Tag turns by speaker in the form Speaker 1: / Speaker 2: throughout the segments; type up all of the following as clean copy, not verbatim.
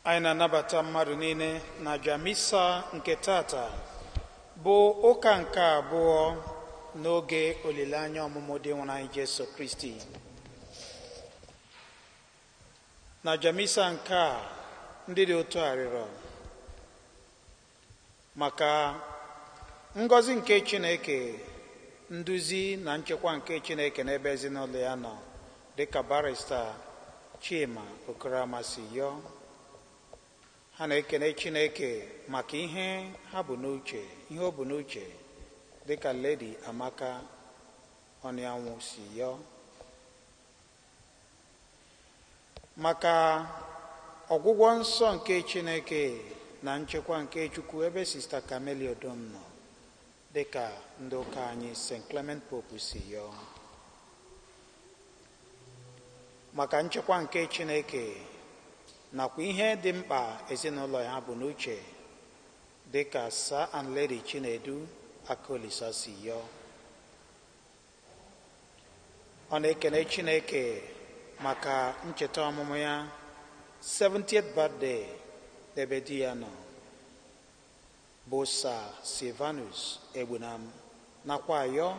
Speaker 1: Anyị na-anabata mmadụ niile na aja misa nke tata bụ ụka nke abụọ n'oge olileanya ọmụmụ dị nwere anyị Jesu Kristi. Na aja misa nke a, ndị dị otu a rịọrọ maka ngọzi nke Chineke, nduzi na nchekwa nke Chineke n'ebe ezinụlọ ya nọ, dịka barista Chima Okoroma si yọọ. Ha na-ekene Chineke maka ihe ha bụ n'uche, ihe o bụ n'uche, dịka Lady Amaka Ọnịanwụ si yọọ, maka ọgwụgwọ nsọ nke Chineke na nchekwa nke Chukwu ebe Sista Camelia Odom nọ, dịka ndị ụka anyị St. Clement Pope si yọọ, maka nchekwa nke Chineke nakwa ihe dị mkpa ezinụlọ ya bụ n'uche, dịka Sir and Lady Chinedu Akolisa si yọọ. Ọ na-ekene Chineke maka ncheta ọmụmụ ya 70th birthday n'ebe di ya nọ, bụ Sir Silvanus Egbunam, nakwa ayọ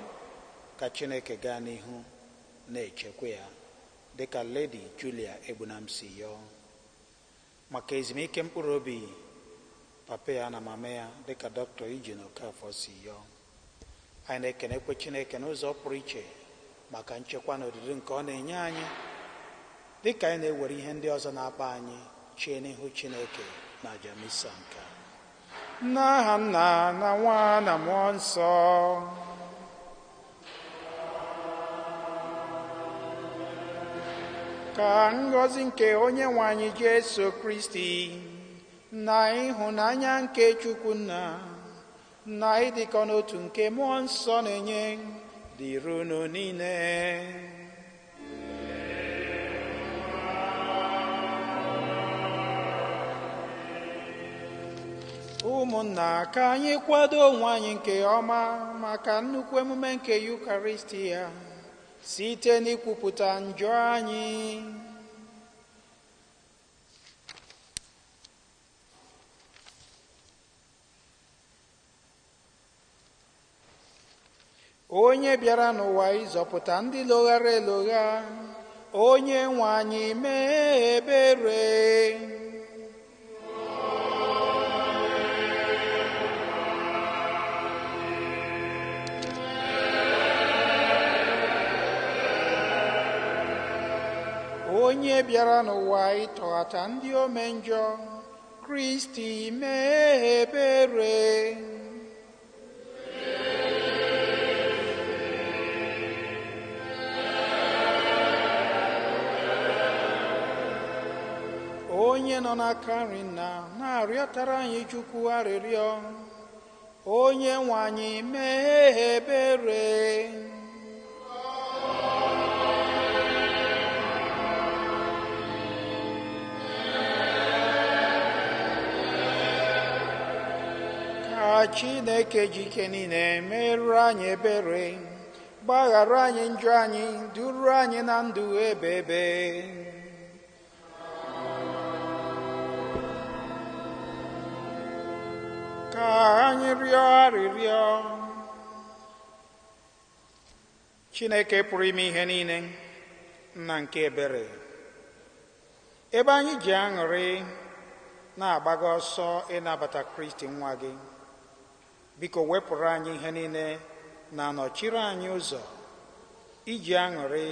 Speaker 1: ka Chineke gaa n'ihu na-echekwa ya, dịka Lady Julia Egbunam si yọọ, maka ezumike mkpụrụ obi papa ya na mama ya, dịka Dr. Ijin Okafor si yọọ. Anyị na-ekenekwe Chineke n'ụzọ pụrụ iche maka nchekwa na odudu nke ọ na-enye anyị, dịka anyị na-ewere ihe ndị ọzọ na-akpa anyị chie n'ihu Chineke na aja misa nke a. N'aha Nna na Nwa na Mmụọ Nsọ. Ka ngọzi nke onye nwe anyị Jesu Kristi na ịhụnanya nke Chukwu Nna na ịdịkọ n'otu nke Mmụọ Nsọ na-enye dịrị unu niile. Ụmụnna, ka anyị kwado onwe anyị nke ọma maka nnukwu emume nke Yukaristi ya site n'ikwupụta njọ anyị. Onye bịara n'ụwa ịzọpụta ndị loghara elogha, onye nwe anyị mee ebere. Onye bịara n'ụwa ịtọghata ndị ome njọ, Kristi mee ebere. Onye nọ n'aka nri nna na-arịọtara anyị Chukwu arịrịọ, onye nwe anyị mee ebere. Ka Chineke ji ike niile merụrụ anyị ebere, gbaghara anyị njọ anyị, duru anyị na ndụ ebebe. Ka anyị rịọ arịrịọ. Chineke pụrụ ime ihe niile, nna nke ebere, ebe anyị ji aṅụrị na-agbaga ọsọ ịnabata Kristi nwa gị, biko wepụrụ anyị ihe niile na-anọchiri anyị ụzọ iji aṅụrị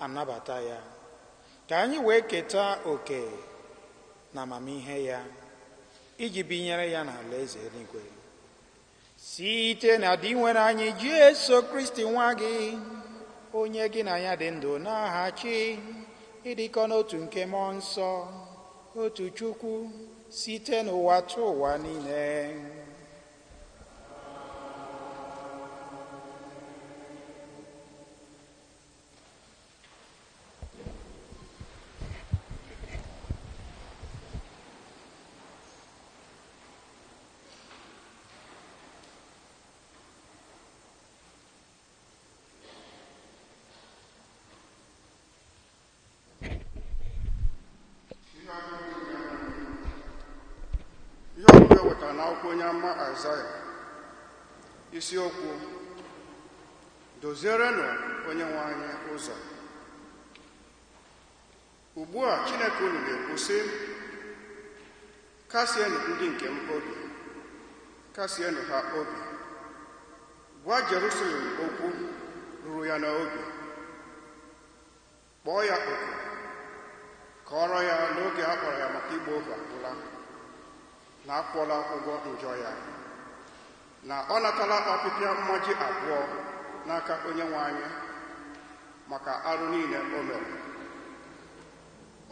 Speaker 1: anabata ya, ka anyị wee keta oke na amamihe ya iji binyere ya n'ala eze eluigwe, site na di nwere anyị Jesu Kristi nwa gị, onye gị na ya dị ndụ n'aha chi ịdịkọ n'otu nke Mmụọ Nsọ, otu Chukwu, site n'ụwa tụ ụwa niile.
Speaker 2: N'akwụkwọ onye amụma Aịzaya. Isiokwu: dozierenụ onye nwe anyị ụzọ. Ugbu a Chineke unu na-ekwu sị, kasienụ ndị nke m obi, kasienụ ha obi. Gwa Jerusalem okwu ruru ya n'obi, kpọọ ya oku, kọọrọ ya n'oge a kpọrọ ya maka igba ohu agwụla, na akwụọla ụgwọ njọ ya, na ọ natala ọpịpịa mmaji abụọ n'aka onye nwe anyị maka arụ niile o mere.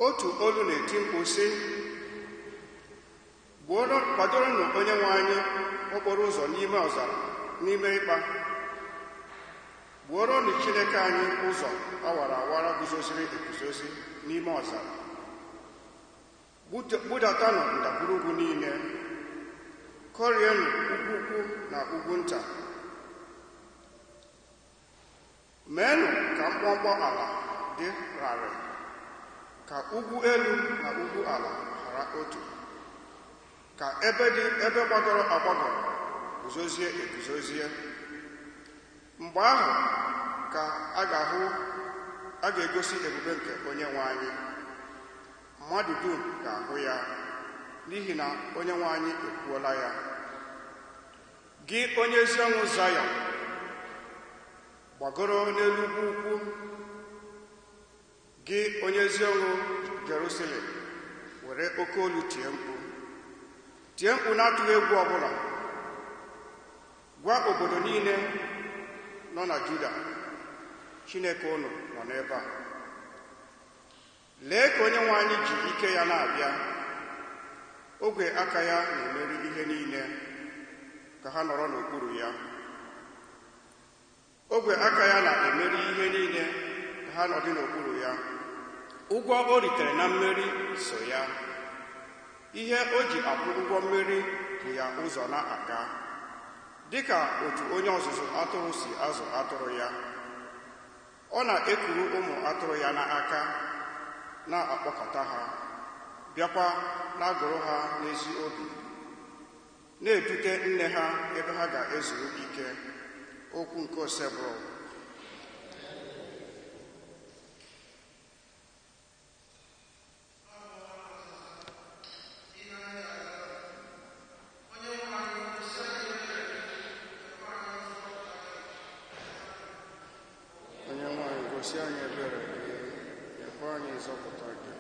Speaker 2: Otu olu na-eti mkpu sị, kwadoronụ onye nwe anyị okporo ụzọ n'ime ọzara, n'ime ịkpa. Gbuoronụ Chineke anyị ụzọ awara awara guzoziri eguzozi n'ime ọzara. Gbudatanụ ndagwurugwu niile, kọrienụ ugwu ukwu na ugwu nta. Meenụ ka mkpọmkpọ ala dị larịị, ka ugwu elu na ugwu ala ghara otu, ka ebe dị ebe gbagọrọ agbagọ guzozie eguzozie. Mgbe ahụ ka a ga-ahụ a ga-egosi ebube nke onye nwe anyị. Mmadụ dum ga-ahụ ya, n'ihi na onye nwe anyị ekwuola ya. Gị onye ezi ọṅụ Zayọn, gbagoro n'elu ugwu ukwu. Gị onye ezi ọṅụ Jerusalem, were oke olu tie mkpu. Tie mkpu na-atụghị egwu ọbụla. Gwa obodo niile nọ na Juda, Chineke unu nọ n'ebe a. Lee ka onye nwe anyị ji ike ya na-abịa. Ogwe aka ya na-emeri ihe niile, ka ha nọrọ n'okpuru ya. Ogwe aka ya na-emeri ihe niile, ka ha nọdụ n'okpuru ya. Ụgwọ o ritere na mmeri so ya. Ihe o ji akwụ ụgwọ mmeri bụ ya ụzọ na-aga, dịka otu onye ọzụzụ atụrụ si azụ atụrụ ya. Ọ na-ekuru ụmụ atụrụ ya n'aka, na-akpọkọta ha, bịakwa na-agụrụ ha n'ezi obi, na-edute nne ha ebe ha ga-ezuru ike. Okwu nke Osebụrụ. Onye nwe anyị, gosi anyị ebere gị, nyekwa anyị nzọpụta gị.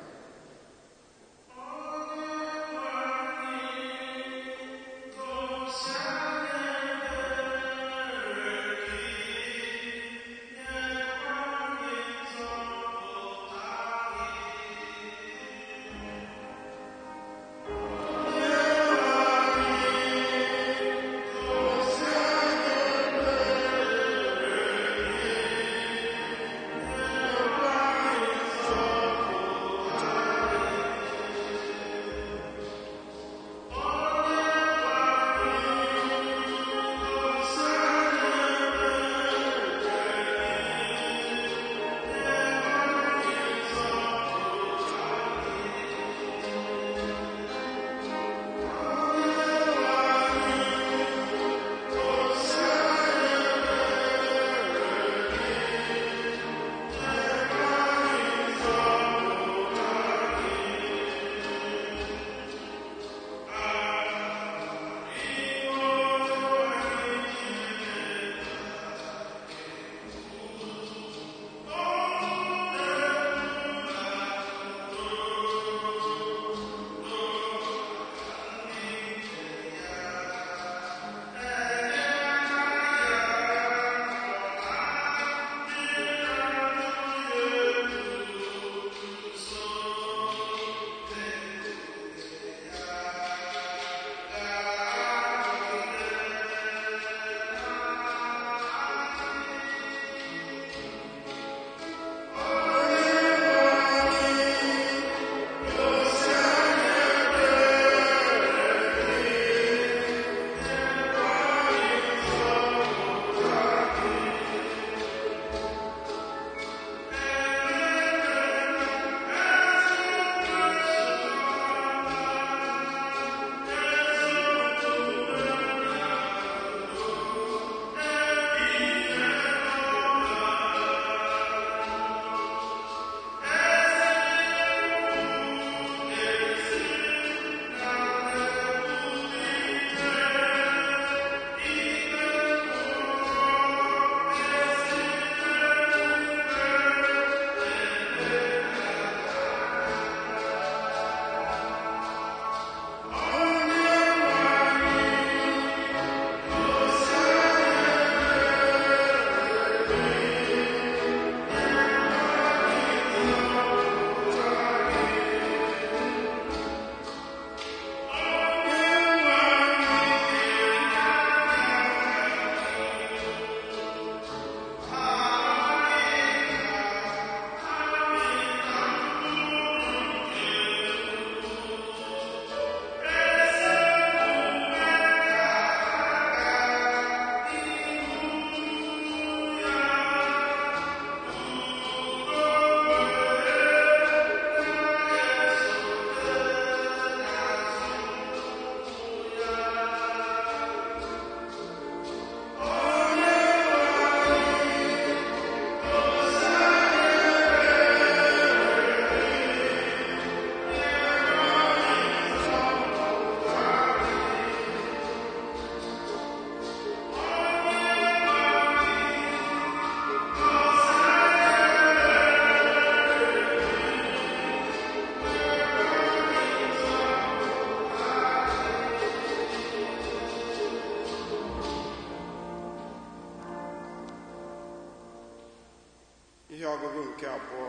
Speaker 2: Nke abụọ,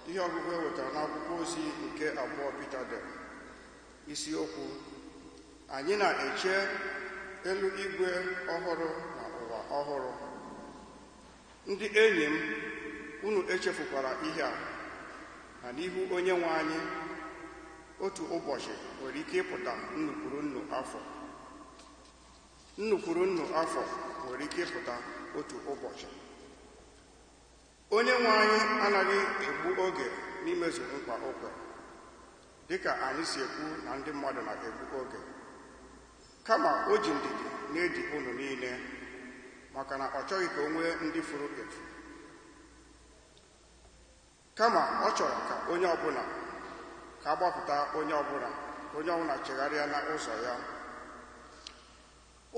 Speaker 2: ihe ọgụgụ e wetara n'akwụkwọ ozi nke abụọ Pita dere. Isiokwu: anyị na-eche elu igwe ọhụrụ na ụwa ọhụrụ. Ndị enyi m, unu echefukwara ihe a, na n'ihu Onye nwe anyị otu ụbọchị nwere ike ịpụta nnukwuru nnu afọ. Nnukwuru nnu afọ nwere ike ịpụta otu ụbọchị. Onye nwe anyị anaghị egbu oge n'imezu nkwa o kwere, dịka anyị si ekwu na ndị mmadụ na-egbu oge. Kama o ji ndidi na-edi unu niile, maka na ọ chọghị ka o nwee ndị furu efu. Kama ọ chọrọ ka onye ọbụla ka agbapụta onye ọbụla, ka onye ọbụla chegharịa na ụzọ ya.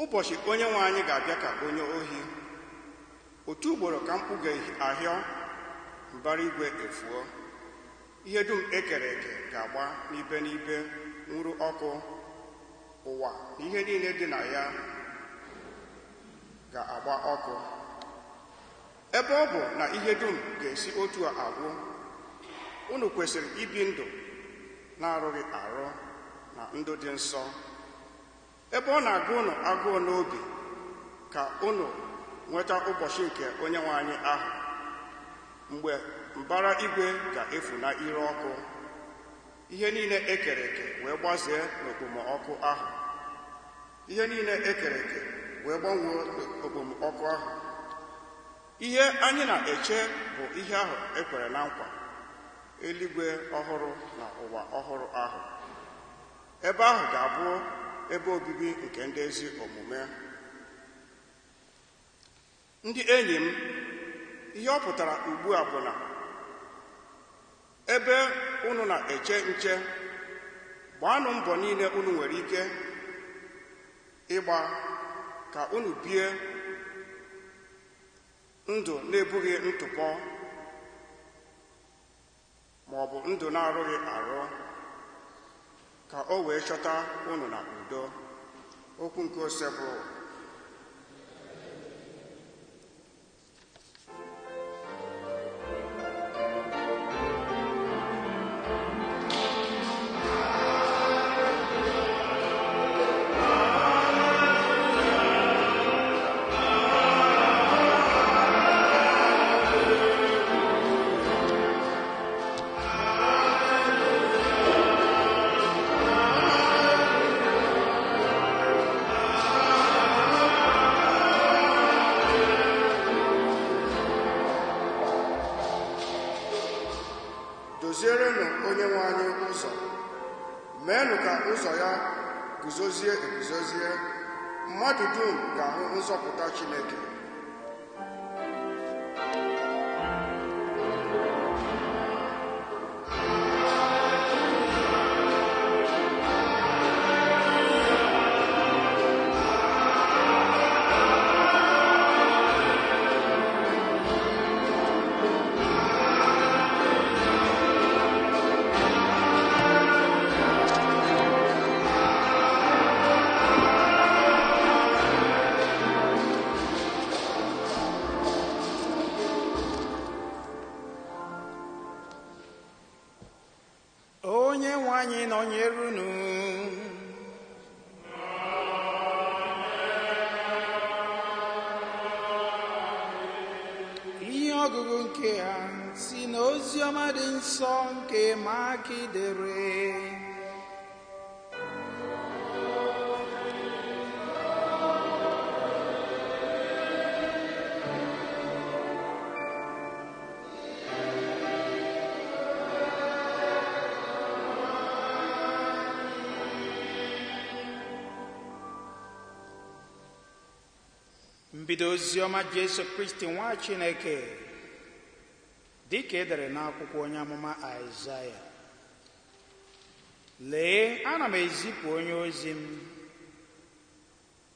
Speaker 2: Ụbọchị Onye nwe anyị ga-abịa ka onye ohi. Otu ugboro ka mkpu ga-ahịọ, mbara igwe efuo. Ihe dum e kere eke ga-agba n'ibe n'ibe nwuru ọkụ. Ụwa na ihe niile dị na ya ga-agba ọkụ. Ebe ọ bụ na ihe dum ga-esi otu a agwụ, unu kwesịrị ibi ndụ na-arụghị arụ na ndụ dị nsọ. Ebe ọ na-agụ unu agụụ n'obi ka unu nweta ụbọchị nke Onye nwe anyị ahụ, mgbe mbara igwe ga-efu na ire ọkụ, ihe niile e kere eke wee gbazee n'okpomọkụ ahụ. Ihe niile e kere eke wee gbanwee n'okpomọkụ ahụ. Ihe anyị na-eche bụ ihe ahụ e kwere na nkwa, eluigwe ọhụrụ na ụwa ọhụrụ ahụ. Ebe ahụ ga-abụ ebe obibi nke ndị ezi omume. Ndị enyi m, ihe ọ pụtara ugbu a bụ na ebe unu na-eche nche, gbaanụ mbọ niile unu nwere ike ịgba ka unu bie ndụ na-ebughị ntụpọ ma ọ bụ ndụ na-arụghị arụ, ka o wee chọta unu na udo. Okwu nke ose bụ: Dozierenụ Onye nwe anyị ụzọ, meenụ ka ụzọ ya guzozie eguzozie. Mmadụ dum ga-ahụ nzọpụta Chineke.
Speaker 1: Onye nwe anyị nọnyere unu. Ihe ọgụgụ nke ha si na ozi ọma dị nsọ nke Mak dere. Mbido oziọma Jesu Kristi nwa Chineke, dịka e dere n'akwụkwọ onye amụma Aịzaya: lee, ana m ezipụ onye ozi m,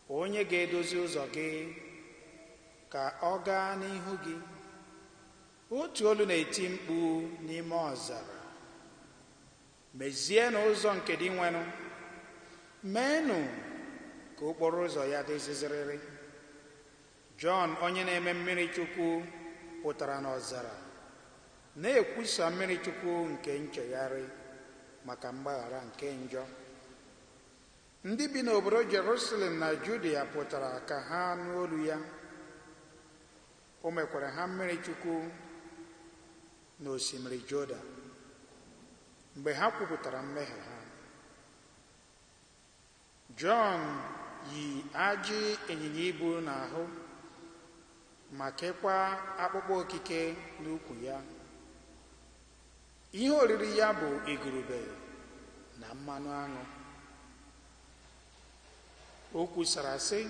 Speaker 1: onye ga-edozi ụzọ gị ka ọ gaa n'ihu gị. Otu olu na-eti mkpu n'ime ọzara, mezienụ ụzọ nke dị nwenụ, meenụ ka okporo ụzọ ya dị ziziriri. Jọn onye na-eme mmiri Chukwu pụtara n'ọzara Na-ekwusa mmiri Chukwu nke nchegharị maka mgbaghara nke njọ. Ndị bi n'obodo Jerusalem na Judia pụtara ka ha nụ olu ya. O mekwara ha mmiri Chukwu n'osimiri Jọdan mgbe ha kwupụtara mmehie ha. Jọn yi ajị ịnyịnya ibu n'ahụ ma kekwaa akpụkpọ okike n'ukwu ya. Ihe oriri ya bụ igurube na mmanụ aṅụ. O kwusara sị,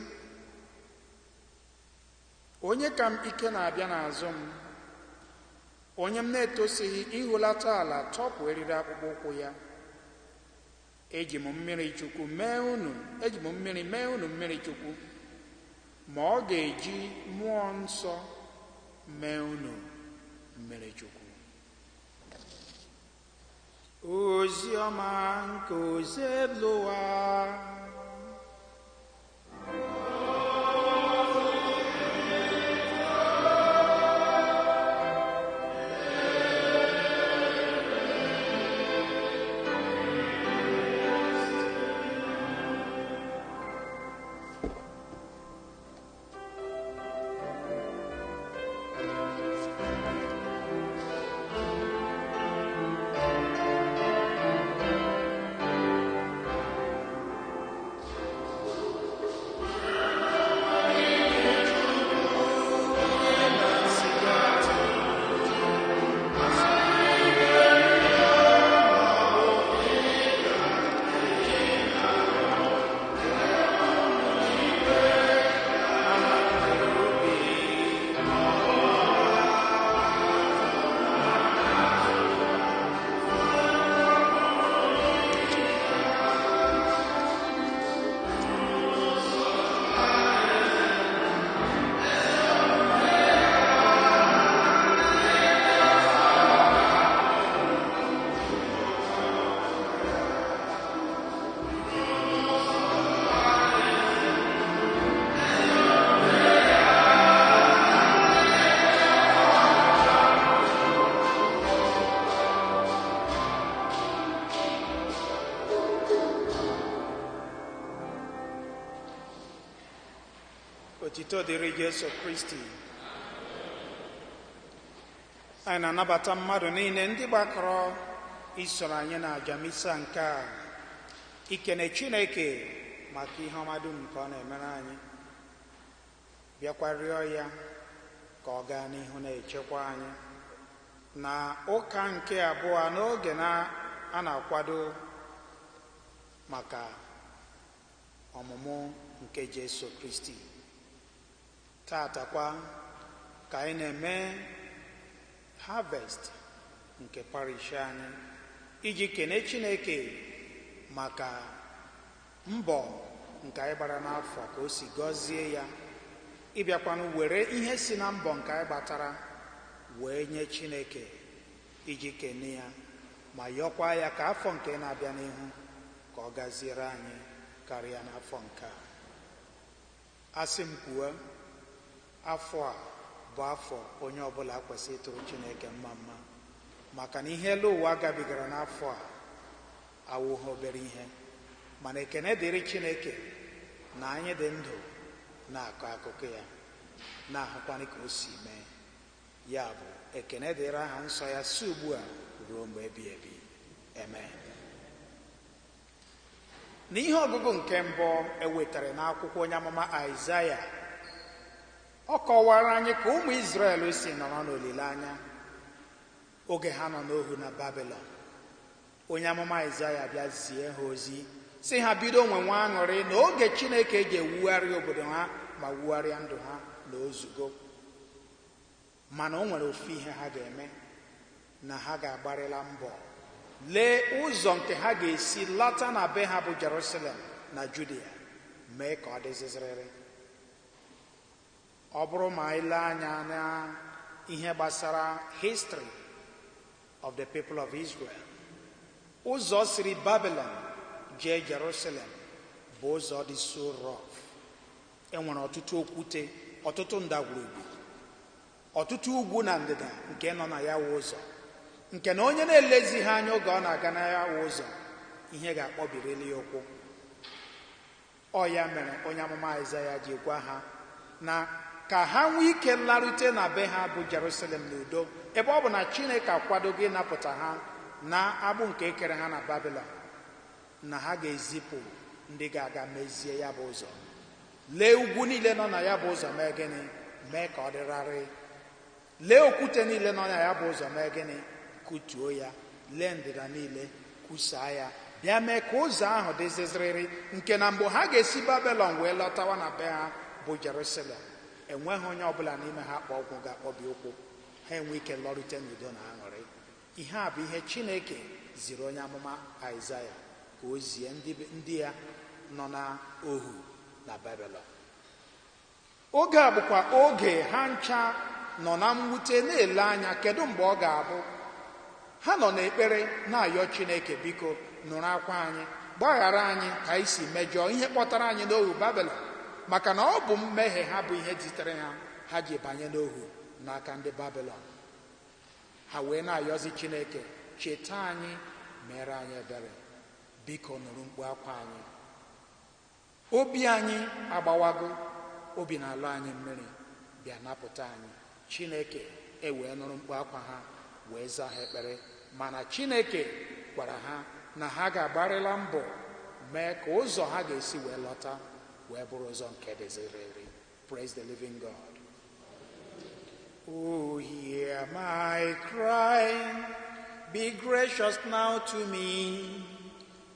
Speaker 1: onye ka m ike na-abịa n'azụ m, onye m na-etosighị ihulata ala tọpụ eriri akpụkpọ ụkwụ ya. Eji m mmiri Chukwu mee unu, eji m mmiri mee unu mmiri Chukwu, ma ọ ga-eji mmụọ nsọ mee unu mmiri Chukwu. Ozi ọma nke Osebụlụwa. Otito dịrị Jesu Kristi. Anyị na-anabata mmadụ niile ndị gbakọrọ isoro anyị na aja misa nke a, ikene Chineke maka ihe ọma dum nke ọ na-emere anyị, bịakwa rịọ ya ka ọ gaa n'ihu na-echekwa anyị na ụka nke abụọ n'oge na a na-akwado maka ọmụmụ nke Jesu Kristi. Taata kwa ka anyị na-eme harvest nke parish anyị iji kene Chineke maka mbọ nke anyị gbara n'afọ ka o si gọzie ya, ịbịakwanụ were ihe si na mbọ nke anyị gbatara wee nye Chineke iji kene ya ma yọkwa ya ka afọ nke na-abịa n'ihu ka ọ gaziere anyị karịa n'afọ nke a. Asị m kwuo, afọ a bụ afọ onye ọbụla kwesịrị ịtụrụ Chineke mma mma, maka na ihe elu ụwa gabigara n'afọ a awụghị obere ihe. Mana ekene dịrị Chineke na anyị dị ndụ na-akọ akụkọ ya, na-ahụkwanị ka o si mee. Ya bụ ekene dịrị aha nsọ ya si ugbu a ruo mgbe ebi ebi. Amen. N'ihe ọgụgụ nke mbụ ewetara n'akwụkwọ onye amụma Aịzaya, ọ kọwara anyị ka ụmụ Izrel si nọrọ n'olileanya oge ha nọ n'ohu na Babilọn. Onye amụma Aịzaya bịa zie ha ozi si ha bido nwe nwa aṅụrị na oge Chineke ji ewugharị obodo ha ma wugharịa ndụ ha na ozugo. Mana o nwere ofu ihe ha ga-eme, na ha ga-agbarịla mbọ lee ụzọ nke ha ga-esi lata na be ha bụ Jerusalem na Judia, mee ka ọ dịzịzịrịrị. Ọ bụrụ ma anyị lee anya na ihe gbasara history of the people of Israel, ụzọ siri Babylon jee Jerusalem bụ ụzọ dị so rough. Enwere ọtụtụ okwute, ọtụtụ ndagwurugwu, ọtụtụ ugwu na ndịda nke nọ na ya wụ ụzọ. Nke na onye na-elezighị anya oge ọ na-aga na ya ụzọ, ihe ga-akpọbirili ya ụkwụ. Ọ ya mere onye amụma Aịzaya ji gwa ha na ka ha nwee ike larute na be ha bụ Jerusalem n'udo, ebe ọ bụ na Chineke akwadogo ịnapụta ha na agbụ nke ekere ha na Babilọn, na ha ga-ezipụ ndị ga-aga mezie ya bụ ụzọ, lee ugwu niile nọ na ya bụ ụzọ mee gịnị, mee ka ọ dịrarị, lee okwute niile nọ na ya bụ ụzọ mee gịnị, kutuo ya, lee ndịda niile kwusaa ya, bịa mee ka ụzọ ahụ dịzizirịrị, nke na mgbe ha ga-esi Babilọn wee lọtawa na be ha bụ Jerusalem, enweghị onye ọbụla n'ime ha kpọ ọgwụ ga-akpọbi ụkwụ, ha enwe ike lọrute n'udo na aṅụrị. Ihe a bụ ihe Chineke ziri onye amụma Aịzaya ka o zie ndị ya nọ na ohu na Babilọn. Oge a bụkwa oge ha ncha nọ na mwute na-ele anya kedu mgbe ọ ga-abụ. Ha nọ n'ekpere na-ayọ Chineke, biko nụrụ akwa anyị, gbaghara anyị ka anyị si mejọọ ihe kpọtara anyị n'ohu Babilọn, maka na ọ bụ mmehie ha bụ ihe zitere ha, ha ji banye n'ohu n'aka ndị Babilọn. Ha wee na-ayọzi Chineke, cheta anyị, mere anyị ebere, biko nụrụ mkpu akwa anyị. Obi anyị agbawago, obi na-alụ anyị mmiri, bịa napụta anyị. Chineke ewee nụrụ mkpu akwa ha wee zaa ha ekpere, mana Chineke gwara ha na ha ga-agbarịla mbọ mee ka ụzọ ha ga-esi wee lọta wee bụrụ ụzọ nke dịzirịrị. Praise the living God. Oh, hear my cry, be gracious now to me.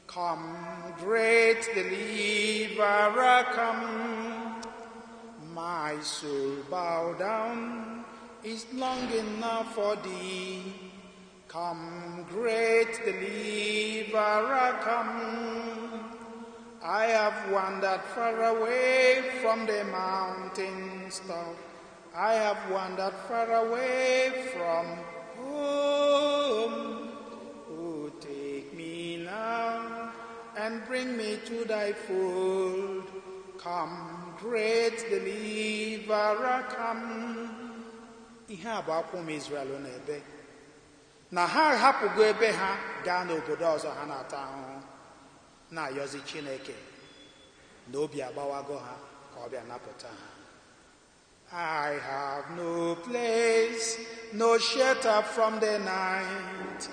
Speaker 1: Come, great deliverer, come. My soul bow down is longing now for thee. Come, great deliverer, come. I have wandered far away from the mountains top. I have wandered far away from home. Oh, take me now and bring me to thy fold. Come, great deliverer, come. Ihe a bụ akwụ ụmụ Izrel na-ebe na ha ahapụgo ebe ha gaa n'obodo ọzọ ha na-ata ahụhụ, na-ayọzi Chineke na obi agbawago ha ka ọ bịa napụta ha. I have no place, no shelter from the night.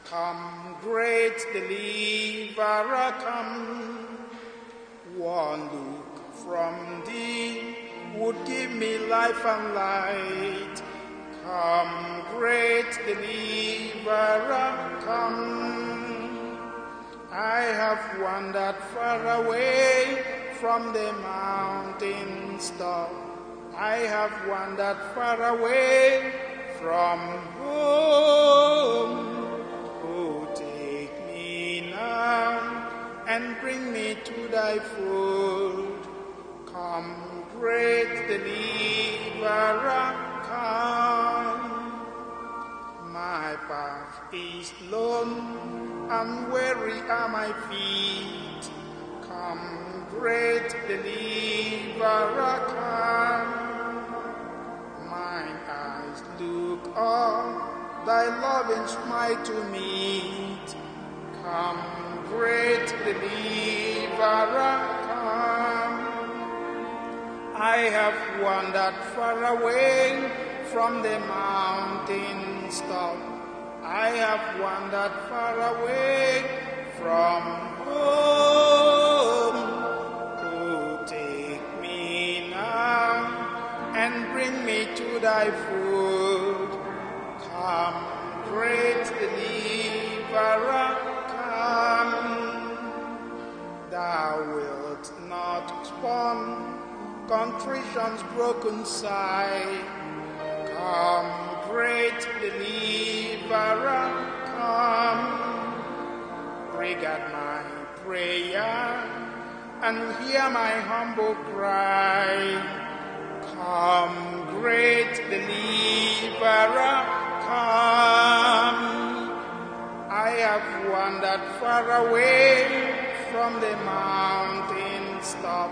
Speaker 1: Come, great deliverer, come. One look from thee would give me life and light. Come, great deliverer, come. I have wandered far away from the mountains top. I have wandered far away from home. Oh, take me now and bring me to thy fold. Come, great deliverer, come. My path is lone and weary are my feet. Come, great deliverer, come. Mine eyes look up thy loving smile to meet. Come, great deliverer, come. I have wandered far away from the mountains top. I have wandered far away from home. Oh, take me now and bring me to thy fold. Come, great deliverer, come. Thou wilt not spurn contrition's broken sigh. Come, great deliverer, come. Regard my prayer and hear my humble cry. Come, great deliverer, come. I have wandered far away from the mountains top.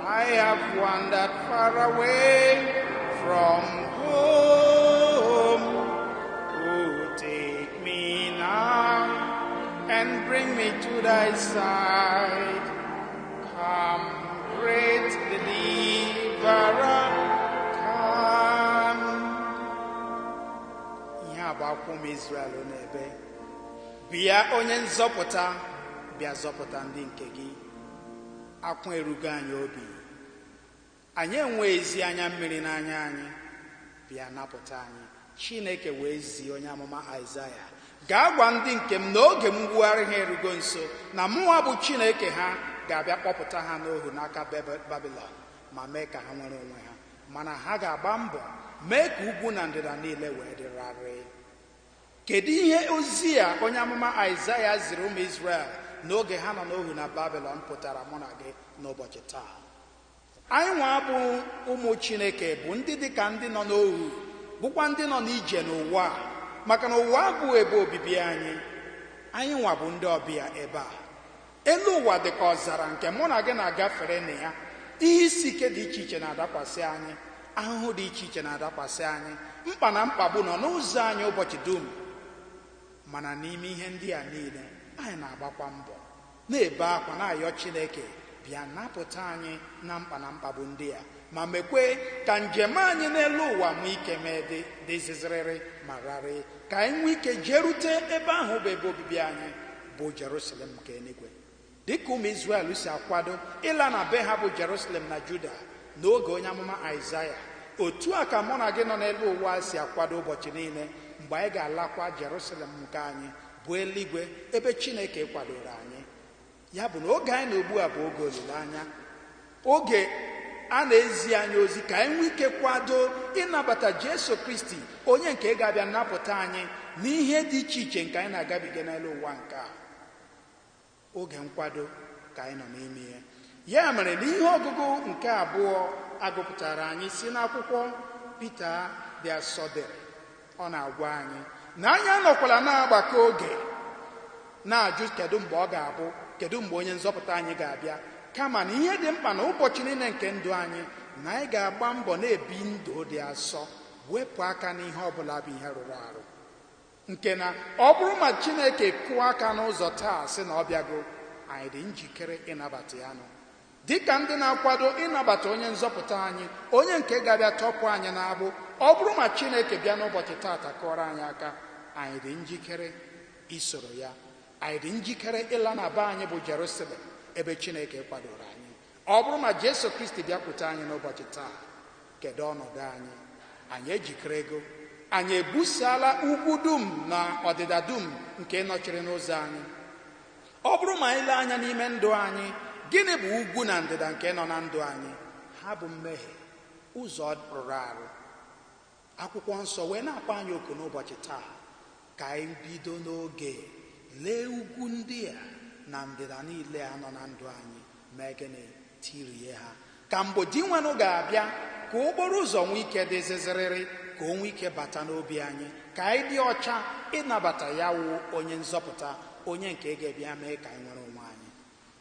Speaker 1: I have wandered far away from home. Oh, take and bring me to thy side. Come, great deliverer, come. Ihe a bụ akwụkwọ ụmụ Izrel n'ebe. Bịa onye nzọpụta, bịa zọpụta ndị nke gị. Akwa erugo anyị obi. Anyị enweghịzi anya mmiri n'anya anyị. Bịa napụta anyị. Chineke wee zie onye amụma Aịzaya, gaa gwa ndị nke m na oge mgbugharị ha erugo nso, na mụnwa bụ Chineke ha ga-abịa kpọpụta ha n'ohu n'aka Babilọn ma mee ka ha nwere onwe ha. Mana ha ga-agba mbọ mee ka ugwu na ndịda niile wee dịrarị. Kedu ihe ozi a onye amụma Aịzaya ziri ụmụ Izrel n'oge ha nọ n'ohu na Babilọn pụtara mụ na gị n'ụbọchị taa? Anyị nwa bụ ụmụ Chineke bụ ndị dịka ndị nọ n'ohu, bụkwa ndị nọ n'ije n'ụwa a, maka na ụwa abụghị ebe obibi anyị. Anyị nwa bụ ndị ọbịa ebe a. Elu ụwa dị ka ọzara nke mụ na gị na-agafere na ya. Ihe isi ike dị iche iche na-adakwasị anyị, ahụhụ dị iche iche na-adakwasị anyị, mkpa na mkpagbu nọ n'ụzọ anyị ụbọchị dum. Mana n'ime ihe ndị a niile, anyị na-agbakwa mbọ, na-ebe akwa, na-ayọ Chineke bịa napụta anyị na mkpa na mkpagbu ndị a, ma mekwe ka njem anyị n'elu ụwa nwee ike mee dị ziziriri ma rarị, ka anyị nwee ike jerute ebe ahụ bụ ebe obibi anyị bụ Jerusalem nke eluigwe. Dịka ụmụ Izrel si akwado ịla na be ha bụ Jerusalem na Juda n'oge onye amụma Aịzaya, otu a ka mụ na gị nọ n'elu ụwa si akwado ụbọchị niile mgbe anyị ga-alakwa Jerusalem nke anyị bụ eluigwe ebe Chineke kwadoro anyị. Ya bụ na oge anyị na ugbu a bụ oge olileanya, oge a na-ezi anyị ozi ka anyị nwee ike kwado ịnabata Jesu Kristi, onye nke ga-abịa napụta anyị n'ihe dị iche iche nke anyị na-agabiga n'elu ụwa nke a. Oge nkwado ka anyị nọ n'ime ya. Ya mere n'ihe ọgụgụ nke abụọ agụpụtara anyị si n'akwụkwọ Pita dị asọ dere, ọ na-agwa anyị na anyị anọkwala na-agbakọ oge na-ajụ kedu mgbe ọ ga-abụ, kedu mgbe onye nzọpụta anyị ga-abịa, kama na ihe dị mkpa na ụbọchị niile nke ndụ anyị na anyị ga-agba mbọ na-ebi ndụ dị asọ, wepụ aka n'ihe ọbụla bụ ihe rụrụ arụ, nke na ọ bụrụ ma Chineke kụọ aka n'ụzọ taa sị na ọ bịago, anyị dị njikere ịnabata ya nụ. Dịka ndị na-akwado ịnabata onye nzọpụta anyị, onye nke ga-abịa tọpụ anyị n'agbụ, ọ bụrụ ma Chineke bịa n'ụbọchị taata kụọrọ anyị aka, anyị dị njikere isoro ya. Anyị dị njikere ịla na be anyị bụ Jerusalem ebe Chineke kwadoro anyị. Ọ bụrụ ma Jesu Kristi bịakwute anyị n'ụbọchị taa, kedu ọnọdụ anyị? Anyị ejikere ego? Anyị ebusala ugwu dum na ọdịda dum nke nọchiri n'ụzọ anyị? Ọ bụrụ ma anyị lee anya n'ime ndụ anyị, gịnị bụ ugwu na ndịda nke nọ na ndụ anyị? Ha bụ mmehie, ụzọ rụrụ arụ. Akwụkwọ nsọ wee na-akpọ anyị oku n'ụbọchị taa ka anyị bido n'oge lee ugwu ndị a na ndịda niile a nọ na ndụ anyị, mee gịnị? Tirie ha, ka mgbe Dinwenụ ga-abịa, ka okporo ụzọ nwee ike dị zịzịrịrị, ka o nwee ike bata n'obi anyị, ka anyị dị ọcha ịnabata ya wụ onye nzọpụta, onye nke ga-abịa mee ka anyị nwere onwe anyị.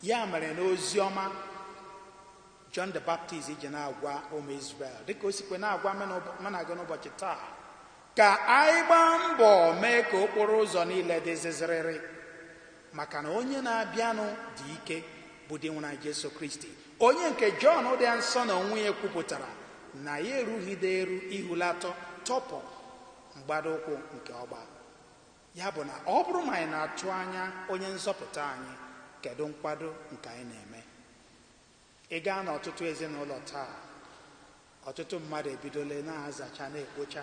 Speaker 1: Ya mere n'ozi ọma John the Baptist ji na-agwa ụmụ Izrel, dịka o sikwe na-agwa mụ na gị n'ụbọchị taa, ka anyị gbaa mbọ mee ka okporo ụzọ niile dị zịzịrịrị, maka na onye na-abịanụ dị ike bụ Dinwenụ anyị Jesu Kristi, onye nke Jọn dị nsọ na onwe ya kwupụtara na ya erughide eru ihulatọ tọpụ mgbada ụkwụ nke ọgba. Ya bụ na ọ bụrụ ma anyị na-atụ anya onye nzọpụta anyị, kedu nkwado nke anyị na-eme? Ị gaa n'ọtụtụ ezinụlọ taa, ọtụtụ mmadụ ebidola na-azacha, na-ekpocha,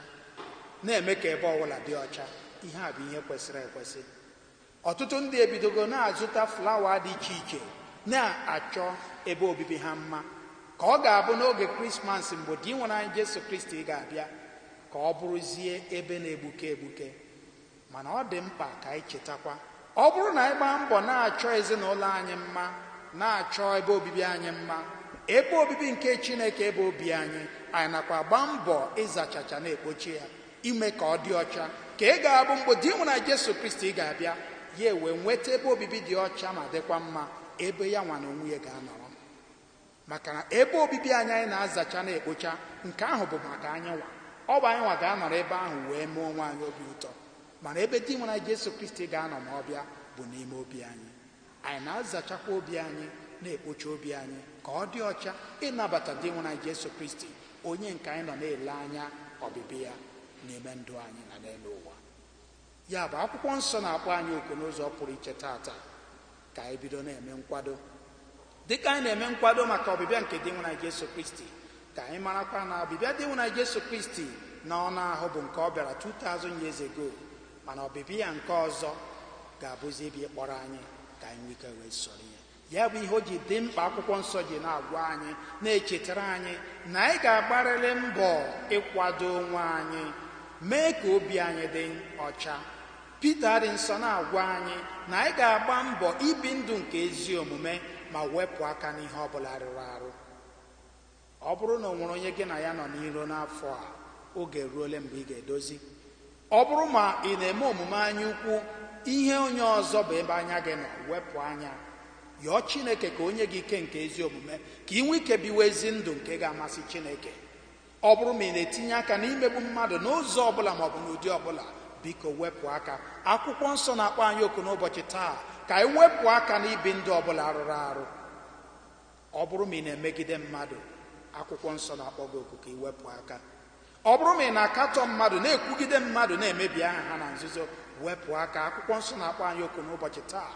Speaker 1: na-eme ka ebe ọbụla dị ọcha. Ihe a bụ ihe kwesịrị ekwesị. Ọtụtụ ndị ebidogo na-azụta flawa dị iche iche, na-achọ ebe obibi ha mma, ka ọ ga-abụ n'oge Krismas mgbe Dinwenụ anyị Jesu Kristi ga-abịa, ka ọ bụrụzie ebe na-egbuke egbuke. Mana ọ dị mkpa ka anyị chetakwa, ọ bụrụ na anyị gbaa mbọ na-achọ ezinụlọ anyị mma, na-achọ ebe obibi anyị mma, ebe obibi nke Chineke ebe obi anyị, anyị nakwa gbaa mbọ ịzachacha na-ekpochi ya, ime ka ọ dị ọcha, ka ị ga-abụ mgbe Dinwenụ anyị Jesu Kristi ga-abịa, ya wee nweta ebe obibi dị ọcha ma dịkwa mma, ebe ya nwa na onwe ya ga-anọrọ. Maka na ebe obibi anyị anyị na-azacha na-ekpocha, nke ahụ bụ maka anyị nwa. Ọ bụ anyị nwa ga-anọrọ ebe ahụ wee mee onwe anyị obi ụtọ. Mana ebe di nwere Jesu Kristi ga-anọ ma ọ bịa bụ n'ime obi anyị. Anyị na-azachakwa obi anyị, na-ekpocha obi anyị ka ọ dị ọcha ịnabata di nwere Jesu Kristi, onye nke anyị nọ na-ele anya ọbịbịa ya n'ime ndụ anyị na n'elu ụwa. Ya bụ, akwụkwọ nsọ na-akpọ anyị oku n'ụzọ pụrụ iche tata ka anyị bido na-eme nkwado. Dịka anyị na-eme nkwado maka ọbịbịa nke di nwere Jesu Kristi, ka anyị marakwa na ọbịbịa di nwere Jesu Kristi na ọnụ ahụ bụ nke ọ bịara 2000 years ago, mana ọbịbịa ya nke ọzọ ga-abụzi ebe kpọrọ anyị ka anyị nwee ike wee soro ya. Ya bụ ihe o ji dị mkpa akwụkwọ nsọ ji na-agwa anyị, na-echetara anyị na anyị ga-agbarịrị mbọ ịkwado onwe anyị, mee ka obi anyị dị ọcha. Pita dị nsọ na-agwa anyị na anyị ga-agba mbọ ibi ndụ nke ezi omume ma wepụ aka n'ihe ọbụla rụrụ arụ. Ọ bụrụ na o nwere onye gị na ya nọ n'iro n'afọ a, oge eruole mgbe ị ga-edozi. Ọ bụrụ ma ị na-eme omume anya ukwu, ihe onye ọzọ bụ ebe anya gị nọ, wepụ anya. Yọọ Chineke ka o nye gị ike nke ezi omume, ka ị nwee ike biwe ezi ndụ nke ga-amasị Chineke. Ọ bụrụ ma ị na-etinye aka n'imegbu mmadụ n'ụzọ ọbụla ma ọ bụ n'ụdị ọbụla, biko wepụ aka. Akwụkwọ nsọ na-akpọ anyị oku n'ụbọchị taa ka anyị wepụ aka n'ibi ndụ ọbụla rụrụ arụ. Ọ bụrụ ma ị na-emegide mmadụ, akwụkwọ nsọ na-akpọ gị oku ka ị wepụ aka. Ọ bụrụ ma ị na-akatọ mmadụ, na-ekwugide mmadụ, na-emebi aha ha na nzuzo, wepụ aka. Akwụkwọ nsọ na-akpọ anyị oku n'ụbọchị taa,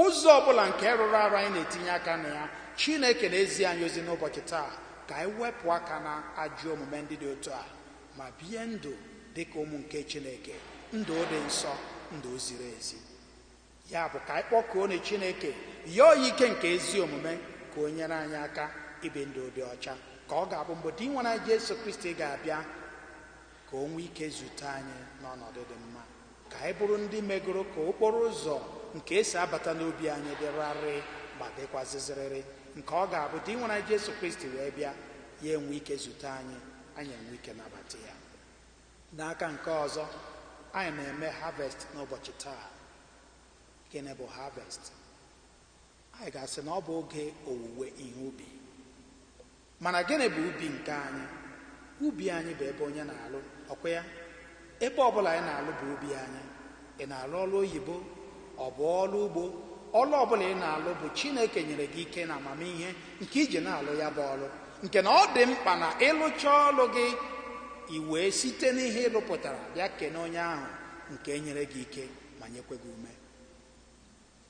Speaker 1: ụzọ ọbụla nke rụrụ arụ anyị na-etinye aka na ya, Chineke na-ezi anyị ozi n'ụbọchị taa ka anyị wepụ aka na ajọ omume ndị dị otu a ma bie ndụ dị ka ụmụ nke Chineke, ndụ dị nsọ, ndụ ziri ezi. Ya bụ, ka anyị kpọkuo na Chineke, yọọ ya ike nke ezi omume ka o nyere anyị aka ibi ndụ dị ọcha, ka ọ ga-abụ mgbe di nwere anyị Jesu Kristi ga-abịa, ka o nwee ike zute anyị n'ọnọdụ dị mma, ka anyị bụrụ ndị megoro ka okporo ụzọ nke esi abata n'obi anyị dịrarị ma dịkwazizirịrị, nke ọ ga-abụ di nwere anyị Jesu Kristi wee bịa, ya enwe ike zute anyị, anyị enwe ike nabata ya. N'aka nke ọzọ, anyị na-eme harvest n'ụbọchị taa. Gịnị bụ harvest? Anyị ga-asị na ọ bụ oge owuwe ihe ubi. Mana gịnị bụ ubi nke anyị? Ubi anyị bụ ebe onye na-alụ, ọkwa ya? Ebe ọbụla anyị na-alụ bụ ubi anyị. Ị na-alụ ọrụ oyibo, ọ bụ ọrụ ugbo, ọrụ ọbụla ị na-alụ bụ Chineke nyere gị ike na amamihe nke iji na-alụ ya bụ ọrụ, nke na ọ dị mkpa na ịlụcha ọrụ gị, i wee site n'ihe ị rụpụtara bịa kene onye ahụ nke nyere gị ike ma nyekwe gị ume.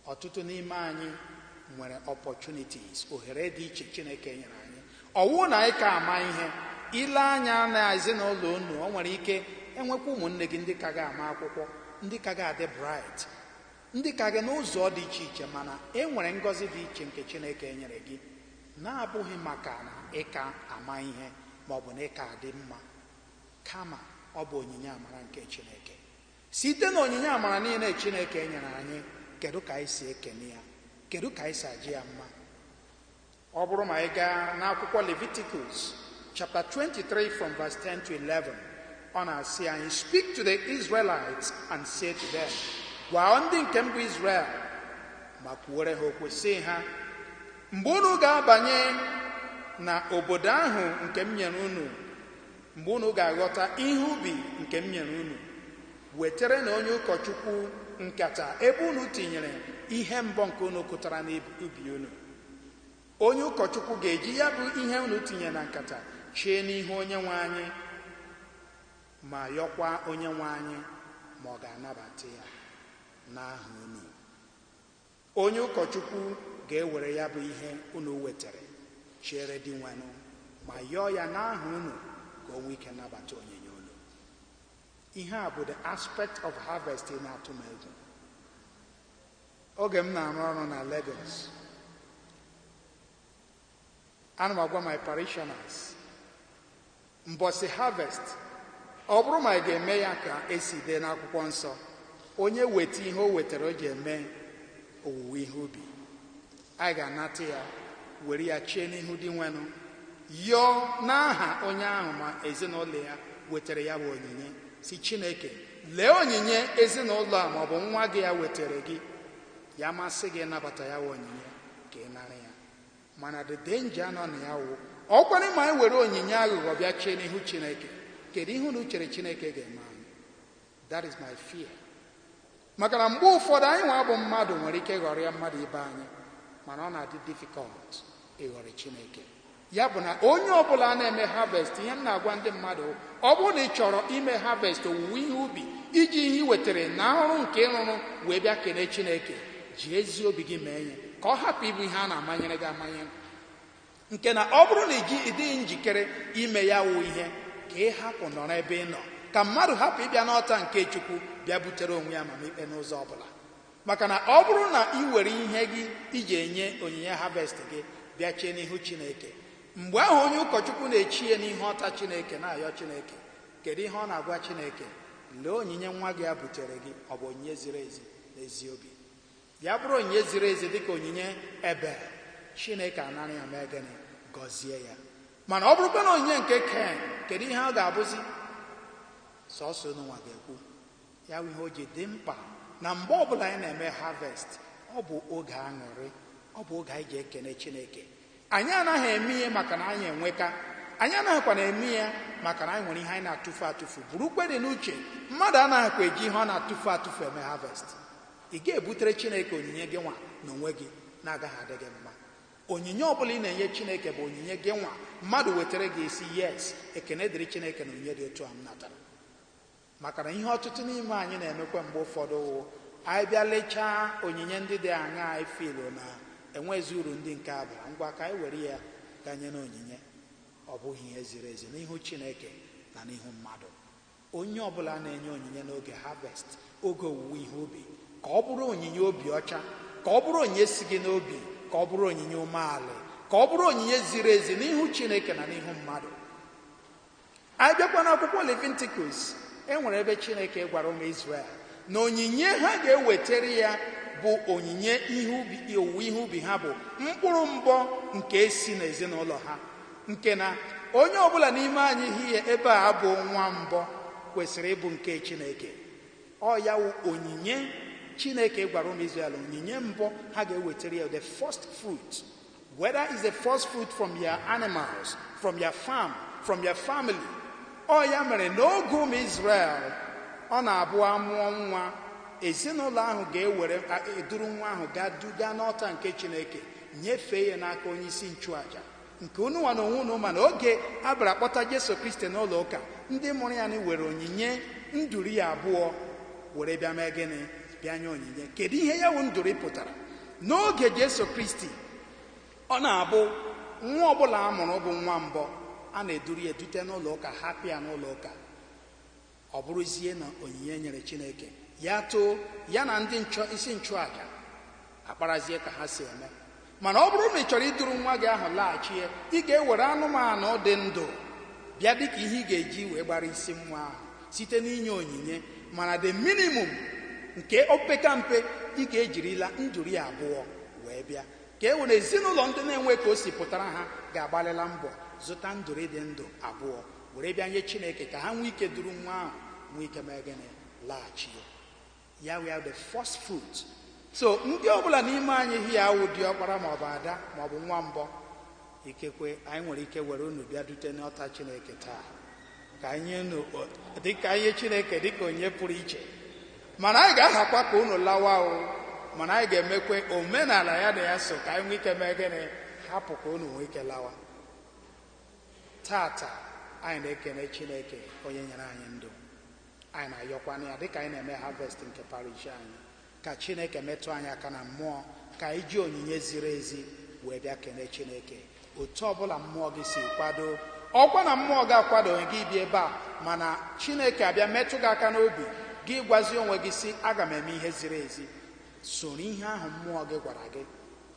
Speaker 1: Ọtụtụ n'ime anyị nwere opportunities, ohere dị iche Chineke nyere anyị. Ọwụ na anyị ka ama ihe, ile anya na ezinụlọ unu, o nwere ike enwekwa ụmụnne gị ndị ka ga-ama akwụkwọ, ndị ka ga-adị bright, ndị ka gị n'ụzọ dị iche iche, mana e nwere ngọzi dị iche nke Chineke nyere gị na-abụghị maka na ịka ama ihe ma ọ bụ na ịka adị mma, kama ọ bụ onyinye amara nke Chineke. Site na onyinye amara niile Chineke nyere anyị, kedu ka anyị si ekene ya? Kedu ka anyị si aji ya mma? Ọ bụrụ ma anyị gaa n'akwụkwọ Leviticus chapter 23 from verse 10 to 11, ọ na-asị anyị, "Speak to the Israelites and say to them," gwa ndị nke mbụ Israel ma kwuore ha okwu sị ha, "Mgbe unu ga-abanye na obodo ahụ nke m nyere unu, mgbe unu ga-aghọta ihe ubi nke m nyere unu, wetere na onye ụkọchukwu nkata ebe unu tinyere ihe mbọ nke unu kụtara n'ubi unu. Onye ụkọchukwu ga-eji ya bụ ihe unu tinyere na nkata chee n'ihu onye nwe anyị ma yọkwa onye nwe anyị ma ọ ga-anabata ya n'aha unu. Onye ụkọchukwu ga-ewere ya bụ ihe unu wetara chere Dinwenụ ma yọọ ya n'aha unu ka o nwee ike nabata onyinye unu." Ihe a bụ the aspect of harvest na-atụ m egwu. Oge m na-arụ ọrụ na Lagos, ana m agwa my parishioners, mbọsị harvest, ọ bụrụ ma ị ga-eme ya ka esi dee n'akwụkwọ nsọ, onye weta ihe o wetara o ji eme owuwe ihe ubi, anyị ga-anata ya, were ya chie n'ihu Dinwenụ, yọọ n'aha onye ahụ ma ezinụlọ ya wetara ya bụ onyinye, si Chineke, lee onyinye ezinụlọ a maọbụ nwa gị ya wetara gị, ya masị gị ịnabata ya bụ onyinye, ka ị nara ya. Mana the danger nọ na ya wụ, ọkwanị ma anyị were onyinye aghụghọ bịa chie n'ihu Chineke, kedu ihe unu chere Chineke ga-eme anyị? That is my fear. Maka na mgbe ụfọdụ anyị nwa bụ mmadụ nwere ike ịghọrọ ya mmadụ ibe anyị, mana ọ na-adị difficult ịghọrọ Chineke. Ya bụ na onye ọbụla na-eme harvest, ihe m na-agwa ndị mmadụ, ọ bụrụ na ị chọrọ ime harvest, owuwe ihe ubi, iji ihe ị wetara na ọrụ nke ịrụrụ wee bịa kelee Chineke, ji ezi obi gị mee ihe, ka ọ hapụ ịbụ ihe a na-amanyere gị amanye, nke na ọ bụrụ na ị dịghị njikere ime ya wụ ihe, ka ị hapụ nọrọ ebe ị nọ, ka mmadụ hapụ ịbịa n'ọta nke Chukwu bịa butere onwe ya amamikpe n'ụzọ ọbụla. Maka na ọ bụrụ na ị were ihe gị iji enye onyinye harvest gị bịa chee n'ihu Chineke, mgbe ahụ onye ụkọchukwu na-echi ya n'ihu ọta Chineke na-ayọ Chineke, kedu ihe ọ na-agwa Chineke? Lee onyinye nwa gị a butere gị, ọ bụ onyinye ziri ezi n'ezi obi? Ya bụrụ onyinye ziri ezi dịka onyinye Ebel, Chineke anara ya mee gịnị? Gọzie ya. Mana ọ bụrụkwa na onyinye nke Ken, kedu ihe ọ ga-abụzi? Sọsọ unu nwa ga-ekwu. Ya bụ ihe o ji dị mkpa na mgbe ọbụla anyị na-eme harvest, ọ bụ oge aṅụrị, ọ bụ oge anyị ji ekene Chineke. Anyị anaghị eme ihe maka na anyị enweka, anyị anaghịkwa na-eme ya maka na anyị nwere ihe anyị na-atụfu atụfu. Burukwe dị n'uche, mmadụ anaghịkwa eji ihe ọ na-atụfu atụfu eme harvest. Ị ga-ebutere Chineke onyinye gị nwa na onwe gị na-agaghị adị gị mma. Onyinye ọbụla ị na-enye Chineke bụ onyinye gị nwa mmadụ wetara gị isi, yes, ekene dịrị Chineke na onyinye dị otu a m natara. Maka na ihe ọtụtụ n'ime anyị na-emekwa mgbe ụfọdụ wụ anyị bịa lechaa onyinye ndị dị aṅa anyị filu na enwezi uru ndị nke a bara, ngwa ka anyị were ya ganye na onyinye. Ọ bụghị ihe ziri ezi n'ihu Chineke na n'ihu mmadụ. Onye ọbụla na-enye onyinye n'oge harvest, oge owuwe ihe ubi, ka ọ bụrụ onyinye obi ọcha, ka ọ bụrụ onyinye si gị n'obi, ka ọ bụrụ onyinye umeala, ka ọ bụrụ onyinye ziri ezi n'ihu Chineke na n'ihu mmadụ. Anyị bịakwa n'akwụkwọ Leviticus, e nwere ebe Chineke gwara ụmụ Israel na onyinye ha ga-ewetara ya bụ onyinye ihe ubi, owuwe ihe ubi ha, bụ mkpụrụ mbọ nke si n'ezinụlọ ha, nke na onye ọbụla n'ime anyị hie ebe a bụ nwa mbọ kwesịrị ịbụ nke Chineke. Ọ ya wụ onyinye Chineke gwara ụmụ Israel, onyinye mbụ ha ga-ewetara ya, the first fruit, whether it's the first fruit from your animals, from your farm, from your family. Ọ ya mere n'oge ụmụ Israel, ọ na-abụ amụọ nwa, ezinụlọ ahụ ga-ewere eduru nwa ahụ gaa duga n'ọta nke Chineke, nyefee ya n'aka onye isi nchụaja nke unu nwa na onwe unu. Ma na oge a bịara kpọta Jesu Kristi n'ụlọ ụka, ndị mụrụ ya were onyinye nduru ya abụọ were bịa mee gịnị? Bịa nye onyinye. Kedu ihe ya wụ nduru pụtara n'oge Jesu Kristi? Ọ na-abụ nwa ọbụla a mụrụ bụ nwa mbọ, a na-eduru ya edute n'ụlọ ụka, hapụ ya n'ụlọ ụka, ọ bụrụzie na onyinye nyere Chineke. Ya too, ya na ndị isi nchụaja akparazie ka ha si eme. Mana ọ bụrụ na ị chọrọ iduru nwa gị ahụ laghachie, ị ga-ewere anụmanụ dị ndụ bịa dịka ihe ị ga-eji wee gbara isi nwa ahụ site n'inye onyinye. Mana the minimum nke opeka mpe, ị ga-ejirila nduru ya abụọ wee bịa, ka e were ezinụlọ ndị na-enwe ka o si pụtara ha ga-agbalịla mbọ zụta nduru dị ndụ abụọ were bịa nye Chineke, ka ha nwee ike duru nwa ahụ, nwee ike mee gịnị? Laghachi ya. We are the first fruit. So ndị ọbụla n'ime anyị hi awụ diọkpara maọbụ ada maọbụ nwa mbọ, ikekwe anyị nwere ike were unu bịa dute n'ọta Chineke taa, ka anyị unu dịka ihe Chineke, dịka onye pụrụ iche. Mana anyị ga-ahakwa ka unu lawa o, mana anyị ga-emekwe omenala ya na ya so, ka anyị nwee ike mee gịnị? Hapụ ka unu nwee ike lawa. Tata anyị na-ekene Chineke onye nyere anyị ndụ. Anyị na-ayọkwana ya dịka anyị na-eme harvest nke parish anyị, ka Chineke metụ anyị aka na mmụọ, ka anyị ji onyinye ziri ezi wee bịa kene Chineke. Otu ọbụla mmụọ gị si kwado, ọkwa na mmụọ gị akwadoghị gị bịa ebe a, mana Chineke abịa metụ gị aka n'obi gị, gwazie onwe gị si, aga m eme ihe ziri ezi. Soro ihe ahụ mmụọ gị gwara gị,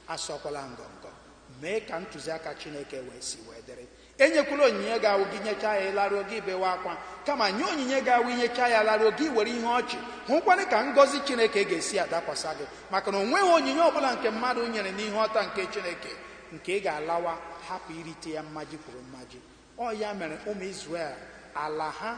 Speaker 1: asọkwala ngọngọ, mee ka ntụziaka Chineke wee si wee dịrị. Enyekwala onyinye ga-awụ gị nyechaa ya laruo gị bewe akwa, kama nye onyinye ga-awụ inyecha ya laruo gị were ihe ọchị hụkwanị ka ngọzi Chineke ga-esi adakwasa gị. Maka na o nweghị onyinye ọbụla nke mmadụ nyere n'ihe ọta nke Chineke nke ị ga-alawa hapụ irite ya mmaji kwuru mmaji. Ọ ya mere ụmụ Israel, ala ha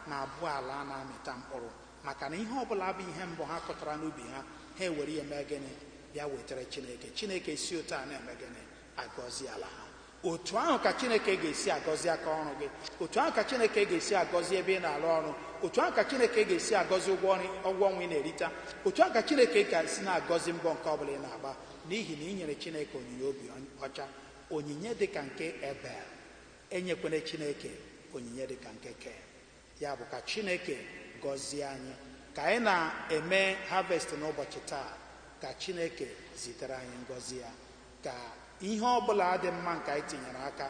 Speaker 1: na-abụ ala na-amịta mkpụrụ, maka na ihe ọbụla bụ ihe mbụ ha kọtara n'ubi ha, ha ewere ya mee gịnị? Bịa wetara Chineke. Chineke si otu a na-eme gịnị? Agọzi ala ha. Otu ahụ ka Chineke ga-esi agọzi aka ọrụ gị, otu ahụ ka Chineke ga-esi agọzi ebe ị na-arụ ọrụ, otu ahụ ka Chineke ga-esi agọzi ụgwọ ọnwa ị na-erita, otu ahụ ka Chineke ga-esi na-agọzi mbọ nke ọbụla ị na-agba, n'ihi na ị nyere Chineke onyinye obi ọcha, onyinye dị ka nke Ebel. Enyekwene Chineke onyinye dị ka nke Ken. Ya bụ, ka Chineke gọzie anyị ka anyị na-eme harvest n'ụbọchị taa. Ka Chineke zitere anyị ngọzi ya, ka ihe ọ bụla dị mma nke anyị tinyere aka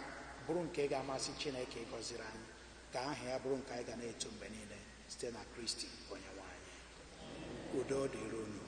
Speaker 1: bụrụ nke ga-amasị Chineke gọziri anyị, ka aha ya bụrụ nke anyị ga na-eto mgbe niile, site na Kristi onye nwe anyị. Udo dịrị unu.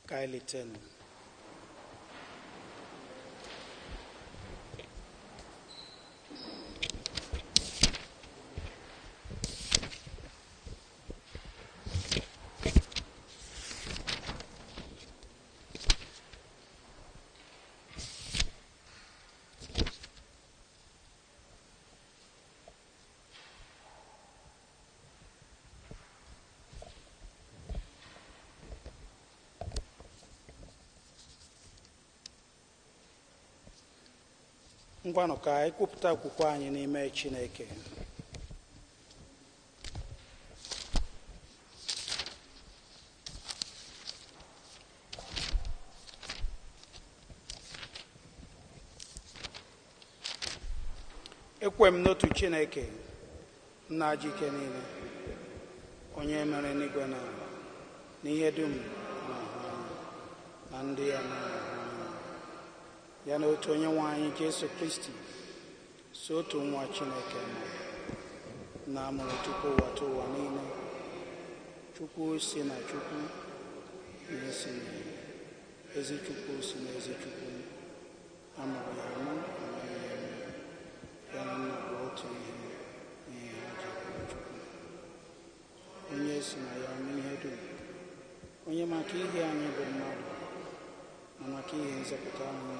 Speaker 1: Ka anyị litenụ. Ngwanụ, ka anyị kwupụta okwukwe anyị n'ime Chineke. Ekwe m n'otu Chineke, nna ji ike niile, onye mere n'igwe na ala na ihe dum na-ahụ anya na ndị ya na-ahụ anya, ya na otu onye nwe anyị Jesu Kristi, so otu nwa Chineke mụrụ, na amụrụ tupu ụwa tụ ụwa niile, Chukwu si na Chukwu na-esi na ezi Chukwu si na ezi Chukwu, amụrụ ya amụ, amaghị ya eme, ya na nna bụ otu ihe n'ihe ha ji bụrụ Chukwu, onye si na ya mee ihe dum, onye maka ihe anyị bụ mmadụ na maka ihe nzọpụta anyị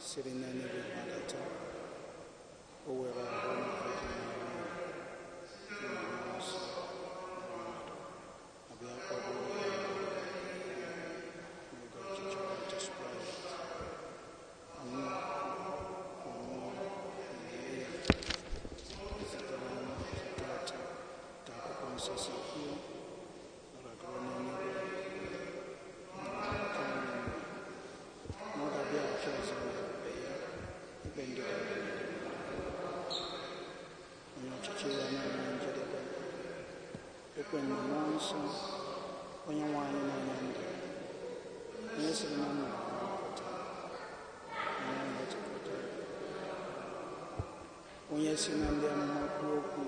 Speaker 1: siri n'eluigwe gbadata. O were ahụ Virgin Mary na Mmụọ Nsọ na mmadụ abịa kpọgbuo ya n'oge ọchịchị Pontius Pilate, nwụọ ma lie ya, sitere n'ụtụtụ atọ ka akwụkwọ nsọ si kwuo, ragoro n'eluigwe n'aka nri nna, na ọ ga-abịaghachi ọzọ n'ebube ya ikpe ndị dị ndụ na ndị nwụrụ anwụ, onye ọchịchị ya na-enwe njedebe. Ekwe m na Mmụọ Nsọ, onye nwe anyị na-enye ndụ, onye siri na nna pụta, onye na-etokọta, onye si na ndị amụma kwuo okwu.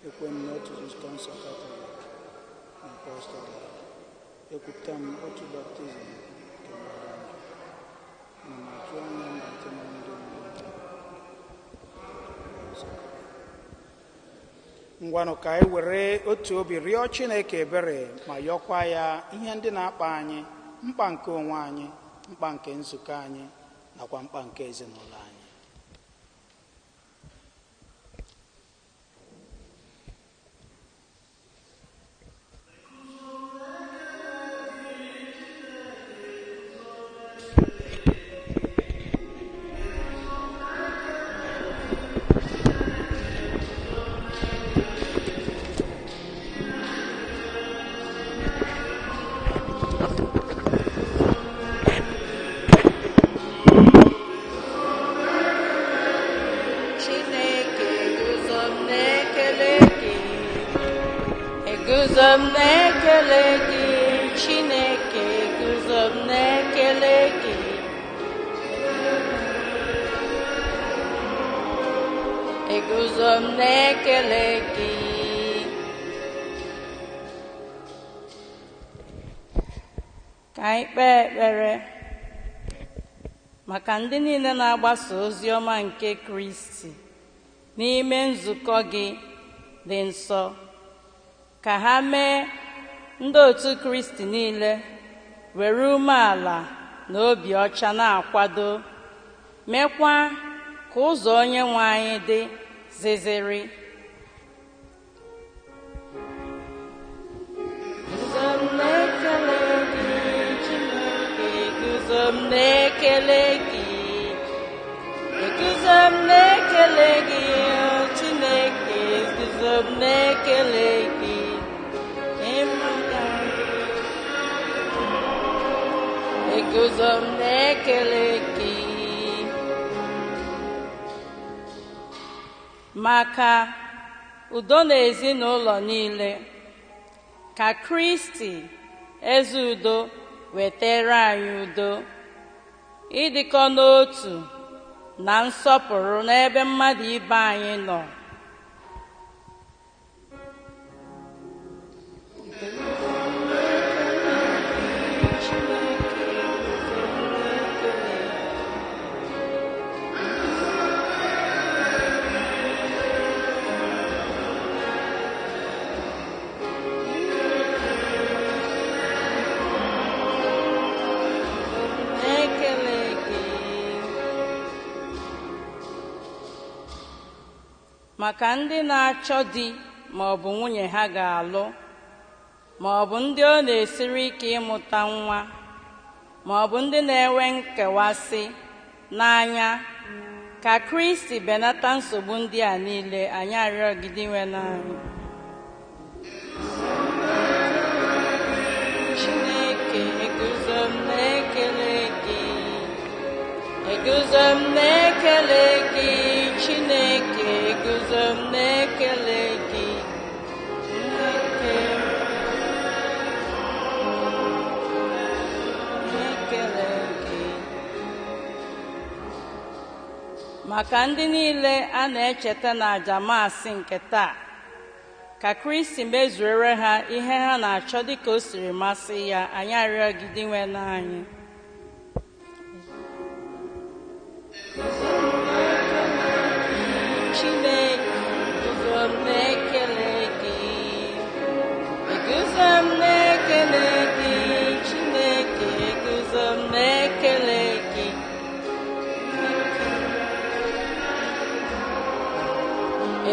Speaker 1: Ekwe m n'otu nzukọ nsọ Katọlik na apọstọlik. Ekwupụta m otu baptizim nke mgbaghara njọ, na m atụ anya mbilite n'ọnwụ ndị nwụrụ anwụ. Ngwanụ, ka anyị were otu obi rịọ Chineke ebere ma yọkwa ya ihe ndị na-akpa anyị, mkpa nke onwe anyị, mkpa nke nzukọ anyị, nakwa mkpa nke ezinụlọ anyị.
Speaker 3: Eguzo m na-ekele gị, Chineke, eguzo m na-ekele gị. Eguzo m na-ekele gị. Ka anyị kpee ekpere maka ndị niile na-agbasa ozi ọma nke Kristi n'ime nzukọ gị dị nsọ, ka ha mee ndị otu Kristi niile were umeala na obi ọcha na-akwado, mekwa ka ụzọ onye nwe anyị dị ziziri. Guzo m na-ekele gị, Chineke, guzo m na-ekele gị. Eguzo m na-ekele gị, Chineke, guzo m na-ekele gị. Ịmata gị. Eguzo m na-ekele gị. Maka udo na ezinụlọ niile, ka Kristi eze udo wetara anyị udo, ịdịkọ n'otu na nsọpụrụ n'ebe mmadụ ibe anyị nọ. Na-ekele gị. Maka ndị na-achọ di ma ọ bụ nwunye ha ga-alụ, ma ọ bụ ndị ọ na-esiri ike ịmụta nwa, ma ọ bụ ndị na-enwe nkewasị n'anya, ka Kristi benata nsogbu ndị a niile, anyị arịọ gị Dinwenụ anyị. Chineke, eguzo m na-ekele gị. Eguzo m na-ekele gị, Chineke, eguzo m na-ekele gị. Chineke, na-ekele gị. Maka ndị niile a na-echeta na aja maasị nke taa, ka Kristi mezuere ha ihe ha na-achọ dịka o siri masị ya, anyị arịọ gị Dinwenụ anyị. Chineke, eguzo m na-ekele gị. Eguzo m na-ekele gị, Chineke, eguzo m na-ekele gị.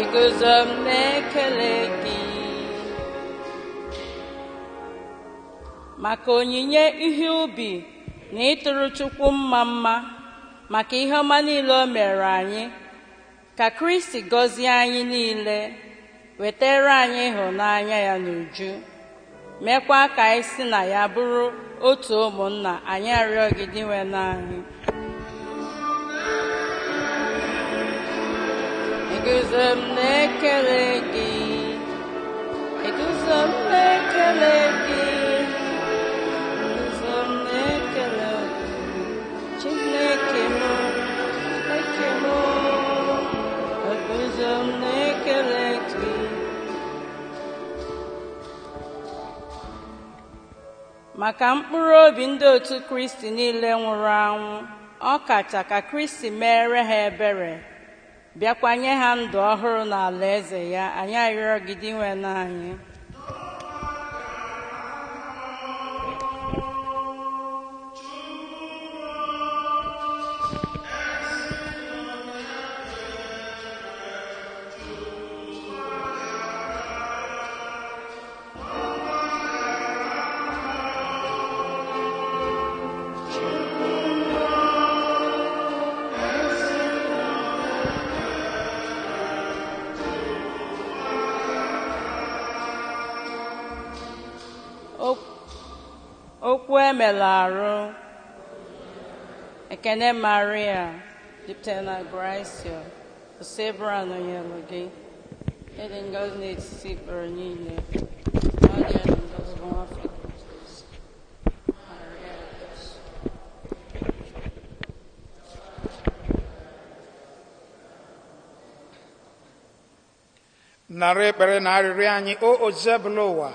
Speaker 3: Eguzo m na-ekele gị. Maka onyinye ihe ubi na ịtụrụ Chukwu mma mma maka ihe ọma niile o mere anyị, ka Kristi gọzie anyị niile, wetara anyị ịhụnanya ya n'uju, mekwa ka anyị si na ya bụrụ otu ụmụnna, anyị arịọ gị Dinwenụ anyị. Eguzo m na-ekele gị. Eguzo m na-ekele gị. Eguzo m na-ekele gị. Chineke m, Chineke m, eguzo m na-ekele gị. Maka mkpụrụ obi ndị otu Kristi niile nwụrụ anwụ, ọ kacha ka Kristi mere ha ebere, bịakwa nye ha ndụ ọhụrụ n'ala eze ya, anyị arịọ gị Dinwenụ anyị. Okwu emela arụ. Ekene Maria, jupụtara na grasia, Osebụrụ nọnyere gị, ịdị ngọzi n'etiti ikporo niile, Ọ dị ngọzi bụ nwafọ Jesu. Maria dị nsọ.
Speaker 1: Nara ekpere na arịrịọ anyị, o ozebụla ụwa.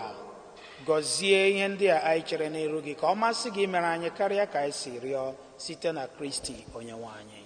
Speaker 1: Gọzie ihe ndị a anyị chere n'iru gị, ka ọ masị gị mere anyị karịa ka anyị si rịọ, site na Kristi Onyenwe anyị.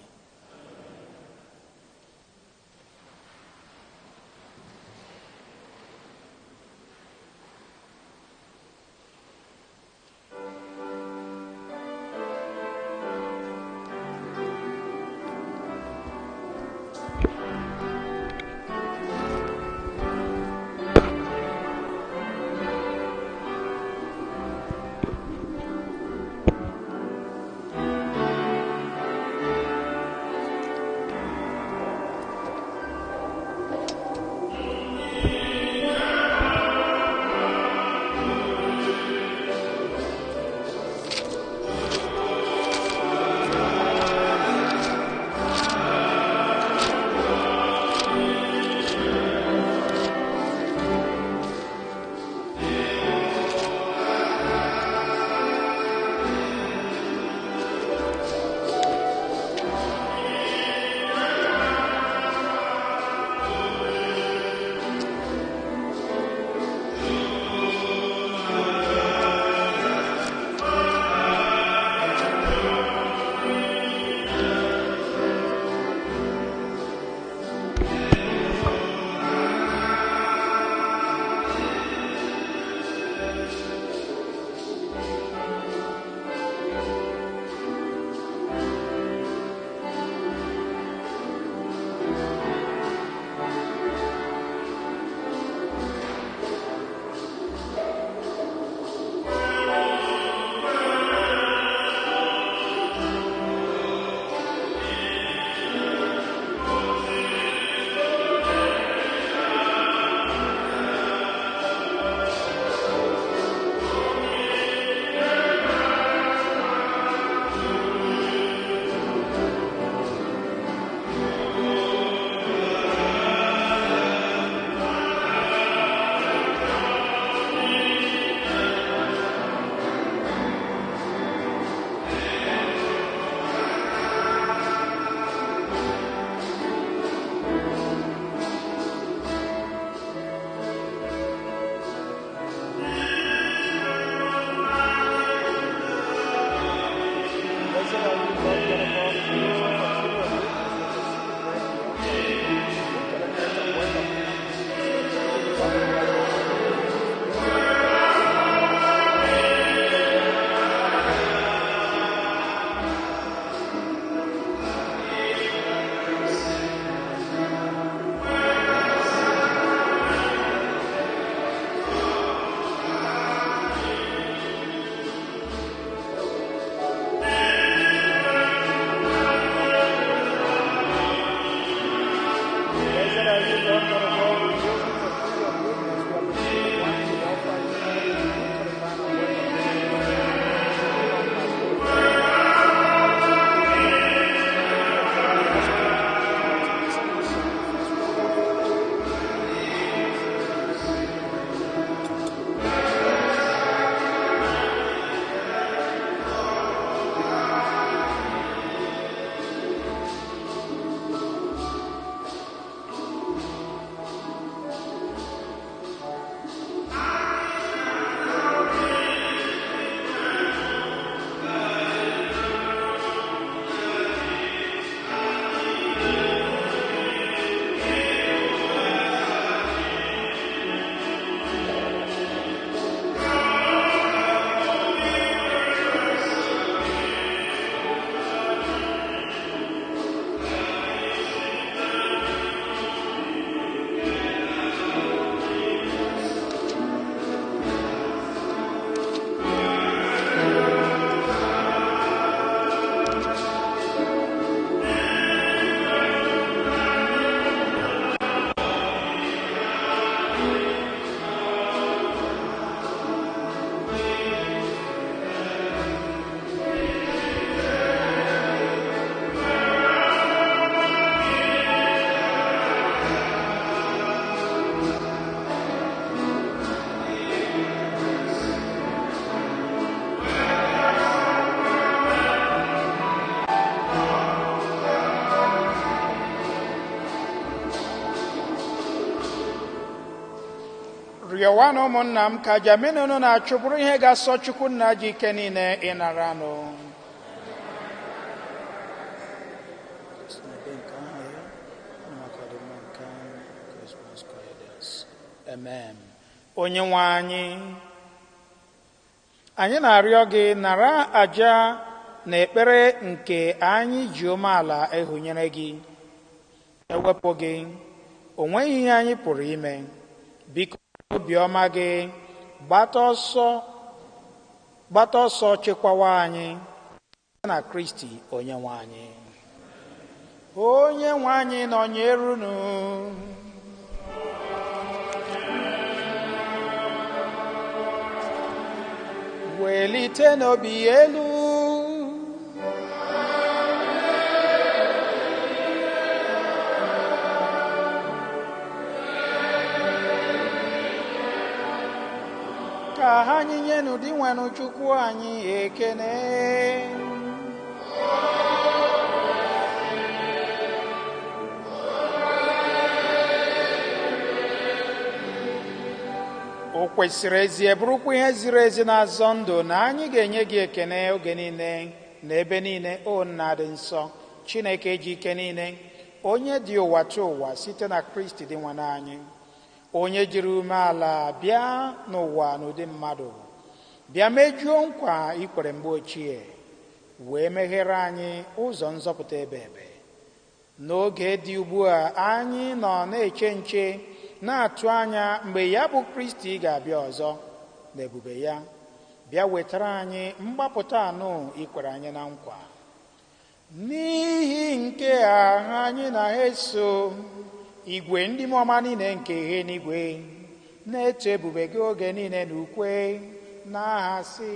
Speaker 1: Rịọwanụ ụmụnna m ka aja mene unu na-achụ bụrụ ihe ga-asọ Chukwu nna ji ike niile ịnaranụ. Amen. Onye nwe anyị, anyị na-arịọ gị nara aja na ekpere nke anyị ji umeala ehunyere gị. Ewepụ gị, o nweghị ihe anyị pụrụ ime. Biko obiọma gị gbata ọsọ chekwawa anyị na Kristi onye nwe anyị. Onye nwe anyị nọnyere unu. Welite n'obi elu. Ka anyị nye n'ụdị nwenụ Chukwu anyị ekene. O kwesịrị ezie bụrụkwa ihe ziri ezi na-azọ ndụ na anyị ga-enye gị ekene oge niile na ebe niile, o Nna dị nsọ, Chineke ji ike niile, onye dị ụwa tụ ụwa site na Kristi dị nwa anyị, onye jiri umeala bịa n'ụwa n'ụdị mmadụ, bịa mejuo nkwa ikwere mgbe ochie, wee meghere anyị ụzọ nzọpụta ebe ebe. N'oge dị ugbu a anyị nọ na-eche nche, na-atụ anya mgbe ya bụ Kristi ga-abịa ọzọ n'ebube ya, bịa wetara anyị mgbapụta anụ ikwere anyị na nkwa. N'ihi nke a anyị na-eso igwe ndị mmụọ niile nke ihe n'igwe na-eto ebube gị oge niile na ukwe na-aha sị: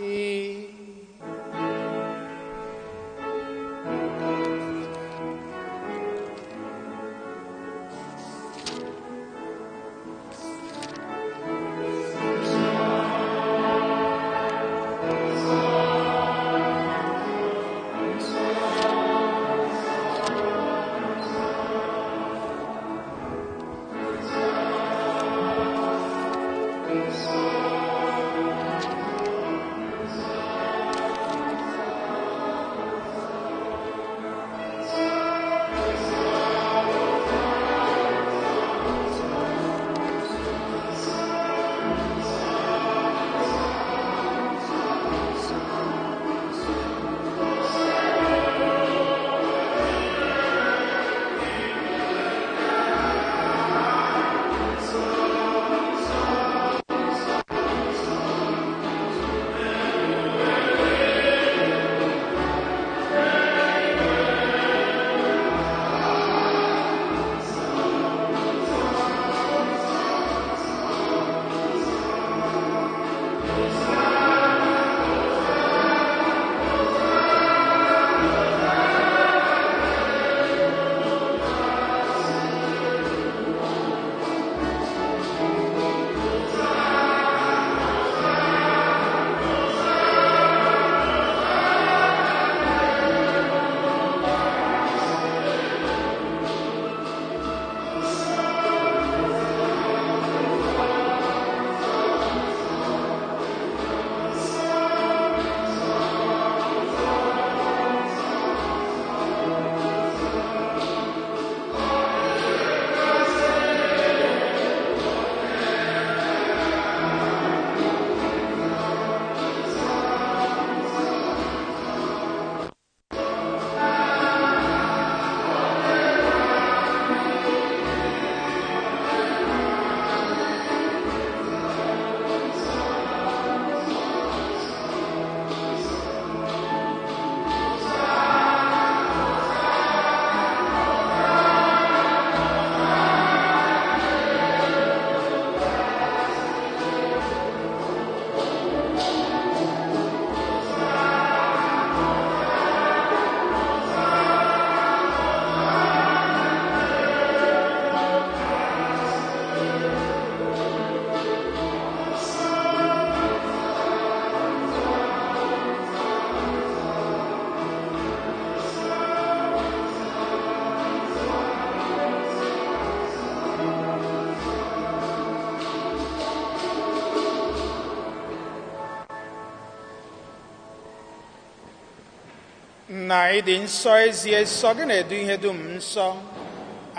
Speaker 1: Nna anyị dị nsọ, ezie nsọ gị na-edu ihe dum nsọ.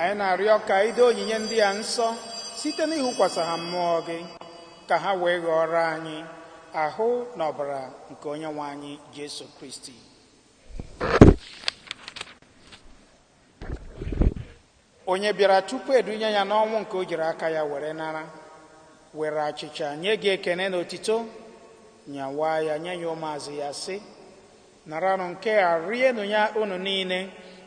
Speaker 1: Anyị na-arịọ ka ido onyinye ndị a nsọ site n'ịhụkwasa ha mmụọ gị, ka ha wee ghọọrọ anyị ahụ na ọbara nke onye nwe anyị Jesu Kristi. Onye bịara tupu edunye ya n'ọnwụ nke o jiri aka ya were nara, were achịcha nye gị ekene na otito, nyawa ya nye ya ụmụazụ ya sị: naranụ nke a, rienụ ya unu niile,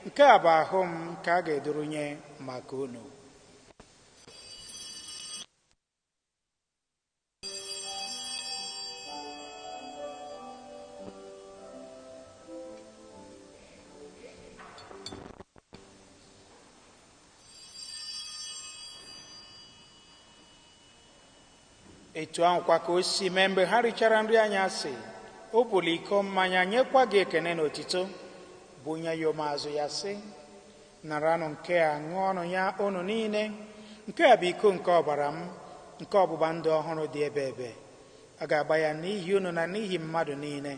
Speaker 1: nke a bụ ahụ m ka a ga-eduru nye maka unu. Etu ahụkwa ka o si mee mgbe ha richara nri anyasị, o buru iko mmanya nyekwa gị ekene na otito, bunye ya ụmụazụ ya sị: naranụ nke a, ṅụọnụ ya unu niile, nke a bụ iko nke ọbara m, nke ọgbụgba ndụ ọhụrụ dị ebe ebe. A ga-agba ya n'ihi unu na n'ihi mmadụ niile,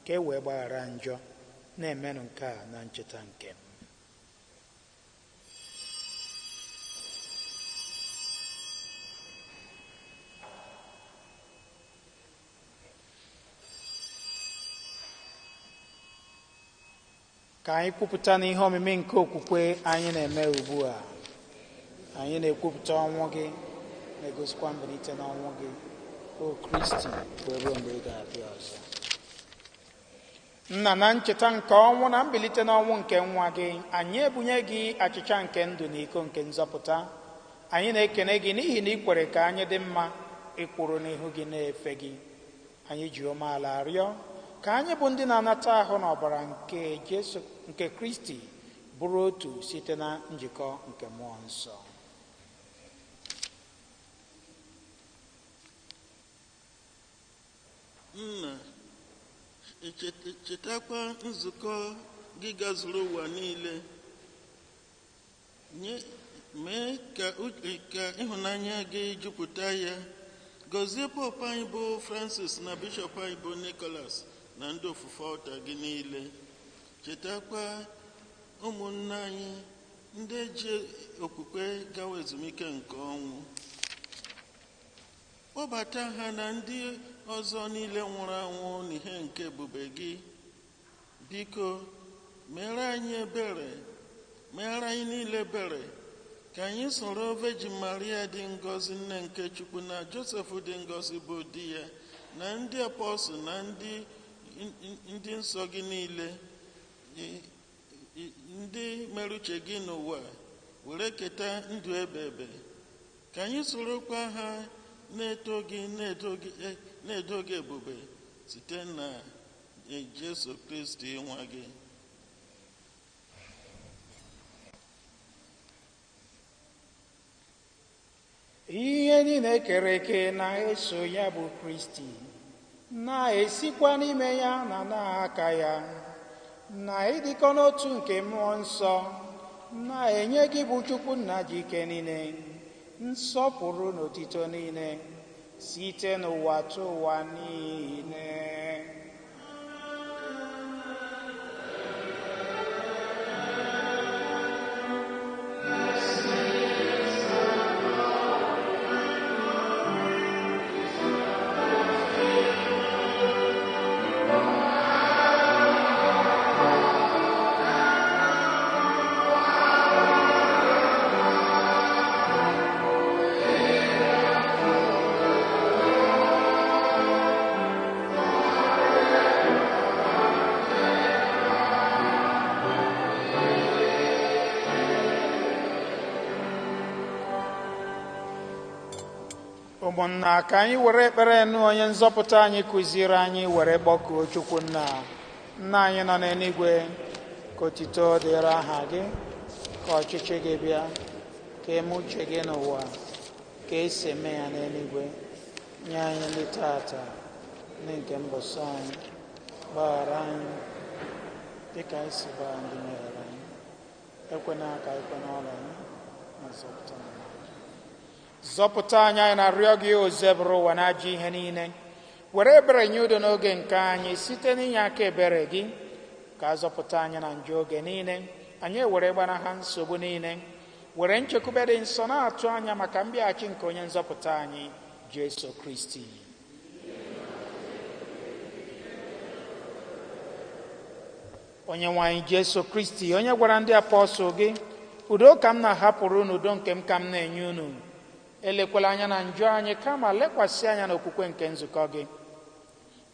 Speaker 1: ka e wee gbaghara njọ. Na-emenụ nke a na ncheta nke m. Ka anyị kwupụta n'ihe omimi nke okwukwe anyị na-eme ugbu a. Anyị na-ekwupụta ọnwụ gị, na-egosikwa mbilite n'ọnwụ gị, o Kristi, wee ruo mgbe ị ga-abịa ọzọ. Nna, na ncheta nke ọnwụ na mbilite n'ọnwụ nke nwa gị, anyị ebunye gị achịcha nke ndụ na iko nke nzọpụta. Anyị na-ekene gị n'ihi na ị kwere ka anyị dị mma ịkwụrụ n'ihu gị na-efe gị. Anyị ji umeala arịọ ka anyị bụ ndị na-anata ahụ na ọbara nke Jesu nke Kristi bụrụ otu site na njikọ nke mmụọ nsọ.
Speaker 4: Nna, chetakwa nzukọ gị gazuru ụwa niile. Mee ka ịhụnanya gị jupụta ya. Gọzie Popu anyị bụ Francis na Bishọp anyị bụ Nicholas na ndị ofufe ọta gị niile. Chetakwa ụmụnne anyị ndị ji okwukwe gawa ezumike nke ọnwụ. Kpọbata ha na ndị ọzọ niile nwụrụ anwụ n'ihe nke ebube gị. Biko mere anyị ebere, mere anyị niile ebere, ka anyị soro Virgin Maria dị ngọzi, nne nke Chukwu, na Josef dị ngọzi bụ di ya, na ndị apọstụl na ndị nsọ gị niile, ndị mere uche gị n'ụwa, were keta ndụ ebe ebe. Ka anyị sorokwa ha na-eto gị, na-edo gị ebube site na Jesu Kristi nwa gị.
Speaker 1: Ihe niile kere eke na-eso ya bụ Kristi, na-esikwa n'ime ya na n'aka ya, na ịdịkọ n'otu nke mmụọ nsọ, na-enye gị bụ Chukwu nna ji ike niile nsọpụrụ n'otito niile site n'ụwa tụ ụwa niile. Ụmụnna, ka anyị were ekpere nụ onye nzọpụta anyị kụziri anyị were kpọkuo Chukwu nna. Nna anyị nọ n'eluigwe, ka otito dịrị aha gị, ka ọchịchị gị bịa, ka eme uche gị n'ụwa ka esi eme ya n'eluigwe. Nye anyị nri tata ndị nke mbọsị anyị, gbaghara anyị dịka anyị si gbaghara ndị mehiere anyị, ekwena ka anyị kwe n'ọrịa anyị, ma zọpụta anyị. Zọpụta anyị, anyị na-arịọ gị, ozebụrụ ụwa na ajọ ihe niile. Were ebere nye udo n'oge nke anyị site n'inye aka ebere gị, Ka a zọpụta anyị na njọ oge niile, anyị ewere gbanaha nsogbu niile, were nchekwube dị nsọ na-atụ anya maka mbịaghachi nke onye nzọpụta anyị, Jesu Kristi. Onye nwe anyị Jesu Kristi, onye gwara ndị apọstụl gị, udo ka m na-ahapụrụ unu, udo nke m ka m na-enye unu, elekwala anya na njọ anyị, kama lekwasị anya n'okwukwe nke nzukọ gị.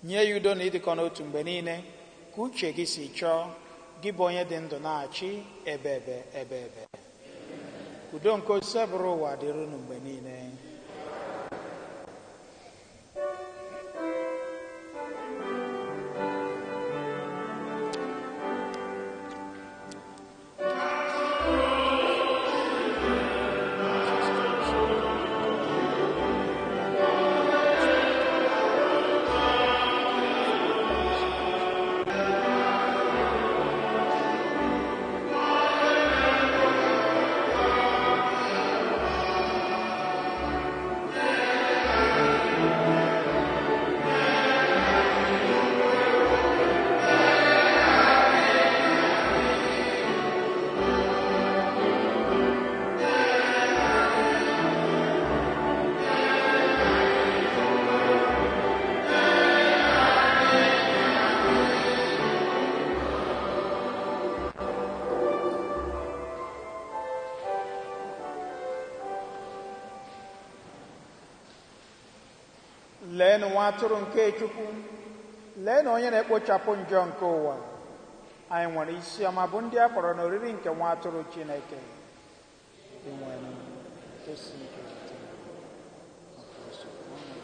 Speaker 1: Nye ya udo na ịdịkọ n'otu mgbe niile, ka uche gị si chọọ, gị bụ onye dị ndụ na-achị ebe ebe ebe ebe. Udo nke osebụrụ ụwa dịrị unu mgbe niile. Leenụ nwa atụrụ nke Chukwu, leenụ onye na-ekpochapụ njọ nke ụwa. Anyị nwere isi ọma bụ ndị a kpọrọ n'oriri nke nwa atụrụ Chineke. Dinwenụ, esi nke taa, maka nsogbu ọnụ.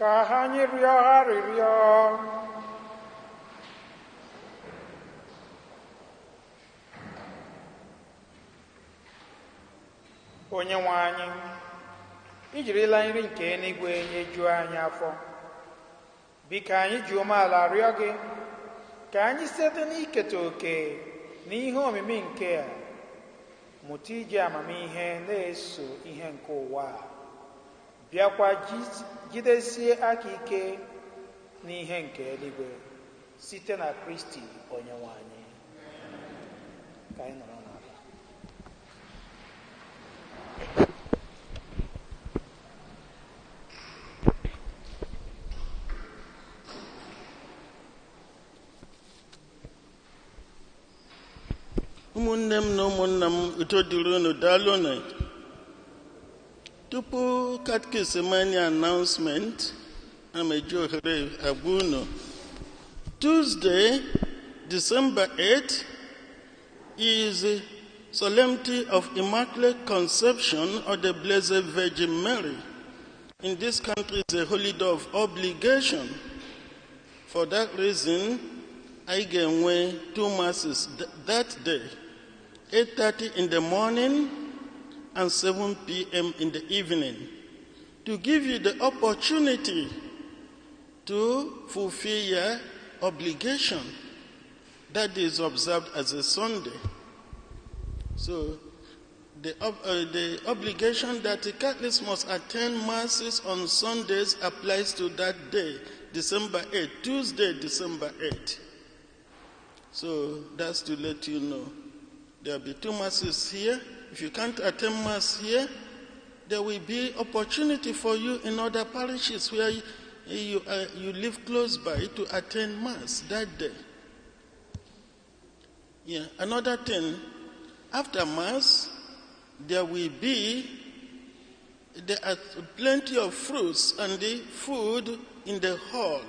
Speaker 1: Ka anyị rịọ arịrịọ. Onye nwe anyị, i jirila nri nke eluigwe nyejuo anyị afọ. Biko anyị ji umeala rịọ gị ka anyị site n'iketa oke n'ihe omimi nke a mụta iji amamihe na-eso ihe nke ụwa a, bịakwa jidesie aka ike n'ihe nke eluigwe site na Kristi onye nwe anyị. Ka anyị nọrọ n'ala.
Speaker 4: Ụmụnne m na ụmụnna m, udo dịrị unu, daalụ unu. Tupu catechist eme announcement, ana m eji ohere agwa unu. Tuesday, December 8 is the Solemnity of Immaculate Conception of the Blessed Virgin Mary. In this country, it's a holiday of obligation. For that reason, I ga-enwe two masses that day, 8:30 in the morning and 7 p.m. in the evening, to give you the opportunity to fulfill your obligation that is observed as a Sunday. So the obligation that the Catholics must attend masses on Sundays applies to that day, December 8th, Tuesday, December 8th. So that's to let you know. There will be two masses here. If you can't attend mass here, there will be opportunity for you in other parishes where you live close by to attend mass that day. Yeah. Another thing, after mass, there are plenty of fruits and the food in the hall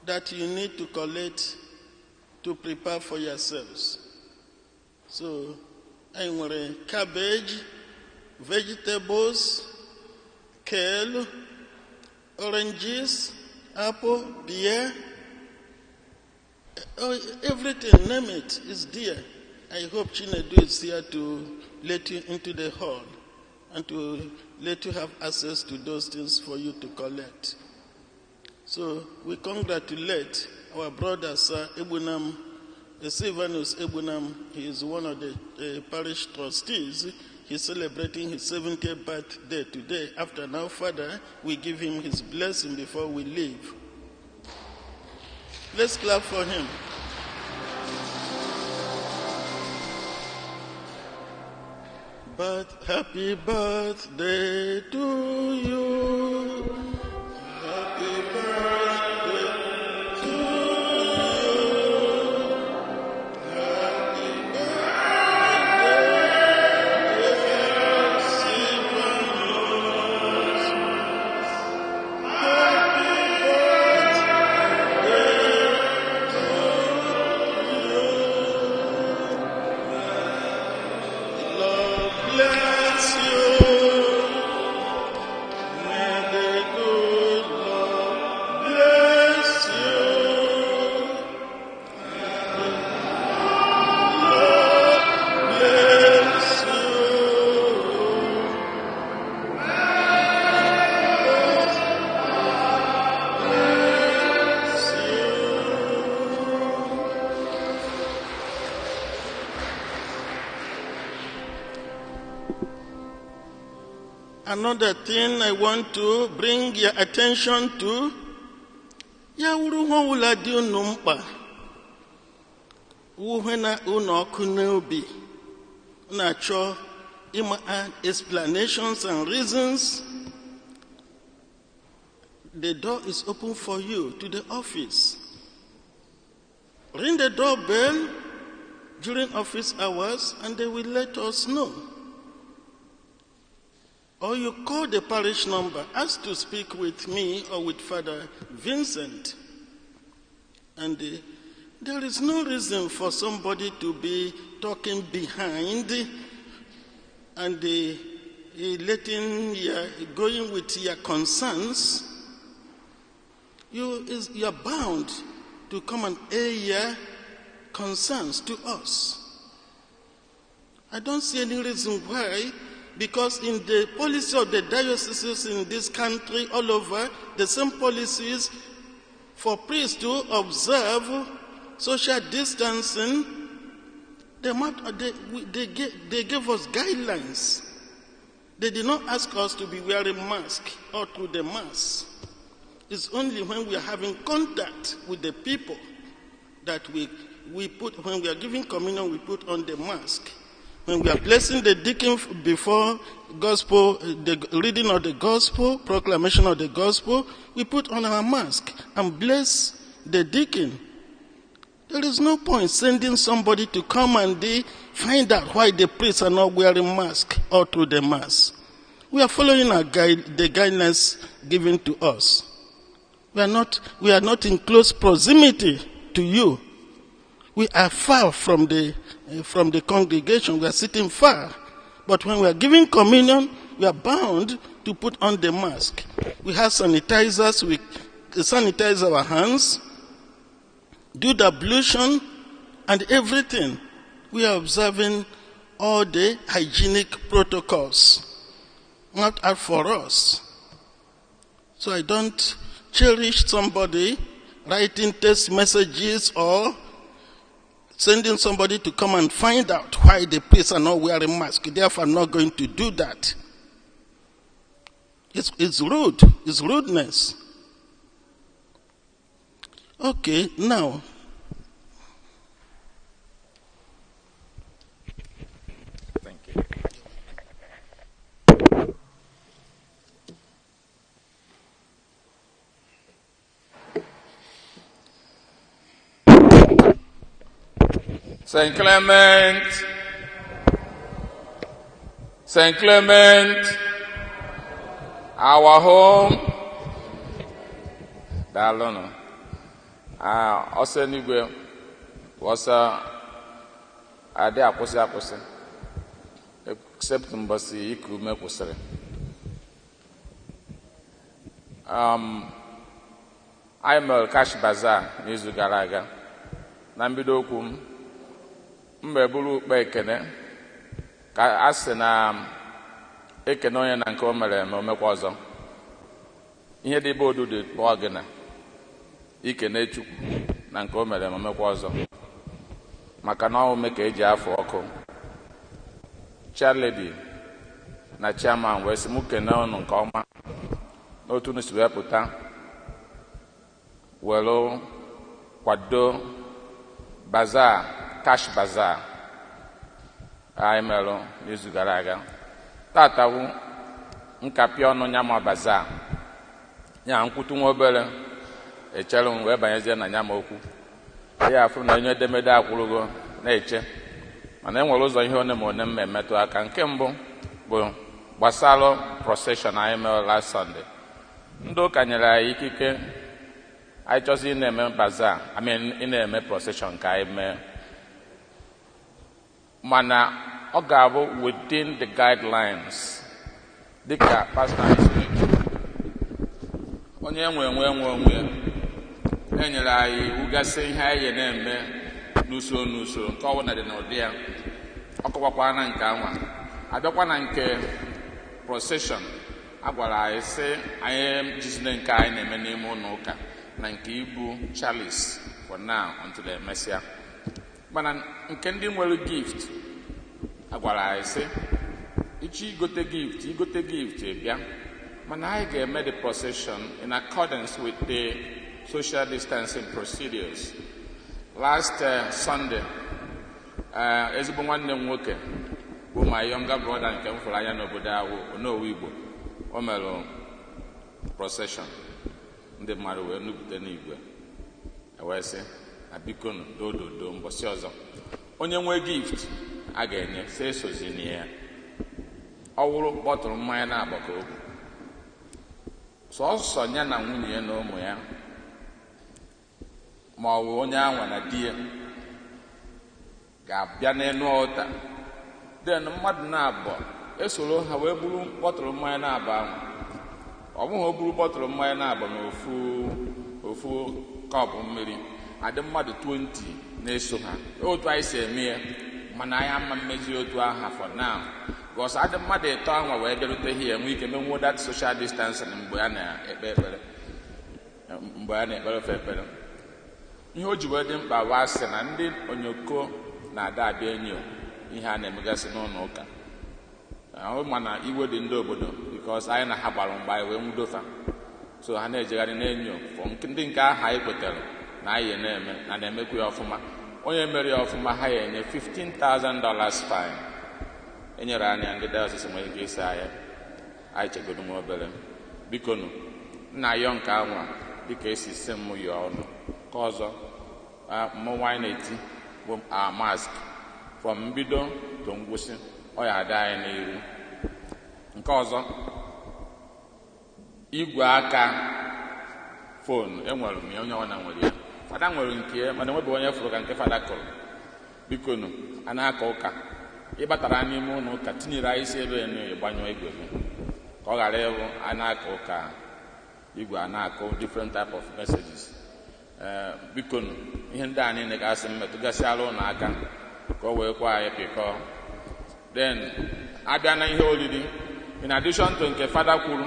Speaker 4: that you need to collect to prepare for yourselves. So, I nwere cabbage, vegetables, kale, oranges, apple, beer, everything, name it, is there. I hope Chinedu is here to let you into the hall and to let you have access to those things for you to collect. So we congratulate our brother, Sir Ebunam, Silvanus Ebunam. He is one of the parish trustees. He's celebrating his 70th birthday today. After now, Father, we give him his blessing before we leave. Let's clap for him. But happy birthday to you. Happy birthday to you. Happy birthday, dear Silvanus. Happy birthday to you. Lord bless you. May the good Lord bless you. Lord bless you. Bless you. Another thing I want to bring your attention to, ya wuru ihe ọbụla dị unu mkpa, wuhe na unu ọkụ n'obi, na-achọ ịma explanations and reasons, the door is open for you to the office. Ring the doorbell during office hours and they will let us know. Or you call the parish number, ask to speak with me or with Father Vincent. And there is no reason for somebody to be talking behind and letting your, going with your concerns. You are bound to come and air your concerns to us. I don't see any reason why, because in the policy of the dioceses in this country all over, the same policies for priests to observe social distancing, they gave us guidelines. They did not ask us to be wearing masks or through the mask. It's only when we are having contact with the people that we put, when we are giving communion, we put on the mask. When we are blessing the deacon before gospel, the reading of the gospel, proclamation of the gospel, we put on our mask and bless the deacon. There is no point sending somebody to come and they find out why the priests are not wearing masks all through the mass. We are following our guide, the guidelines given to us. We are not in close proximity to you. We are far from the congregation. We are sitting far. But when we are giving communion, we are bound to put on the mask. We have sanitizers. We sanitize our hands, do the ablution and everything. We are observing all the hygienic protocols. Not out for us. So I don't cherish somebody writing text messages or sending somebody to come and find out why the priests are not wearing masks. Therefore, I'm not going to do that. It's rude. It's rudeness. Okay, now.
Speaker 5: Thank you. St. Clement, St. Clement, our home. Daalụnụ. Ọsọ n'igwe ọsọ adị akwụsị akwụsị, except mbọsị iku ume kwụsịrị. Anyị mere cash bazaar n'izu gara aga. Na mbido okwu m, mgbe bụrụ ukpe ekene ka a sị na ekene onye na nke o mere eme omekwa ọzọ. Ihe dị ebe odu dị kpọọ gị na ikene Chukwu na nke o mere eme omekwa ọzọ, maka na ome ka eji afọ ọkụ. Chairlady na chairman wee sị mụ kene ụnụ nke ọma n'otu unu si wee pụta were kwado bazaar, cash bazaar anyị merụ n'izu gara aga. Tatawu nkapị ọnụ nyama bazaar ya nkwutu nwa obere echere m wee banyezie na nyama okwu ya afụ na onye edemede akwụrụgo na-eche, mana e nwere ụzọ ihe one ma one m emetụ aka. Nke mbụ bụ gbasara procession anyị mere last Sunday. Ndị ụka nyere anyị ikike anyị chọzi ị na-eme bazaar, I mean ị na-eme procession ka anyị mee, mana ọ ga-abụ within the guidelines dịka pastọ anyị siri ekwu. Onye nwe nwe nwe onwe ya enyere anyị iwu gasị ihe anyị na-eme n'usoro n'usoro nke ọbụla dị n'ụdị ya. Ọ kọwakwa na nke anwa abịakwa na nke procession, a gwara anyị sị anyị jizine nke anyị na-eme n'ime ụlọ ụka na nke ibu chalice for now until emesịa. Mana nke ndị nwere gift, a gwara anyị sị ịchọ igote gift, igote gift bịa, mana anyị ga-eme the procession in accordance with the social distancing procedures. Last Sunday, ezigbo nwanne m nwoke bụ my younger brother nke m fụrụ anya n'obodo ahụ, Onowu Igbo, o mere procession, ndị mmadụ wee nupụta n'igwe wee sị na bikonu dododo mbọsị ọzọ onye nwee gift a ga-enye sị esozina ya. Ọ wụrụ bọtụlụ mmanya na-agbakọ okwu sọsọ ya na nwunye ya na ụmụ ya, ma ọ bụ onye anwa na di ya ga-abịa n'elu ọta. Den mmadụ na-abụọ esoro ha wee buru bọtụlụ mmanya na-abụ ahụ. Ọ bụghị o buru bọtụlụ mmanya na-abụ na ofu Ofu kọpụ mmiri adị mmadụ 20 na-eso ha. Otu anyị si eme ya, mana anyị ama mmezi otu aha for now, because adị mmadụ 3 anwa wee bịarute here, nwee ike menwuo that social distancing mgbe a na-ekpe ekpere, mgbe a na-ekpere ofe ekpere. Ihe o ji wee dị mkpa bụ asị na ndị onyoko na-ada abịa enyo ihe a na-emegasị n'ụlọ ụka ahụ, mana iwe dị ndị obodo because anyị na ha gbara mgbe anyị wee nwudofa, so ha na-ejegharị na-enyo. Ndị nke ahụ anyị kwetara na anyị na-eme na na-emekwa ya ọfụma, onye mere ya ọfụma ha ya enye $15,000 fine. Enyere anya ndị diocese nwere ike ịsa anyị, anyị chegodo nwa obere. Bikonu, nna ayọ nke anwa dịka esi si m yọọ ọnụ ka ọzọ mmọnwụ anyị na-eti bụ a mask from mbido to ngwụsị, ọ ya adị anyị n'iru. Nke ọzọ, igwe aka foonu enwere m ya, onye ọbụla nwere ya. Fada nwere nke ya, mana enwebeghị onye fụrụ ka nke fada kụrụ. Bikonu, a na-aka ụka ịbatara n'ime ụlọ ụka tinyere anyị isi ebe enu ịgbanyụọ igwe gị ka ọ ghara ịbụ a na-aka ụka igwe a na-akụ different type of messages. Bikonu, ihe ndị a niile ga-asị mmetụgasịara ụlọ aka ka o wee kwa anyị pịkọọ. Then abịa na ihe oriri, in addition to nke fada kwuru,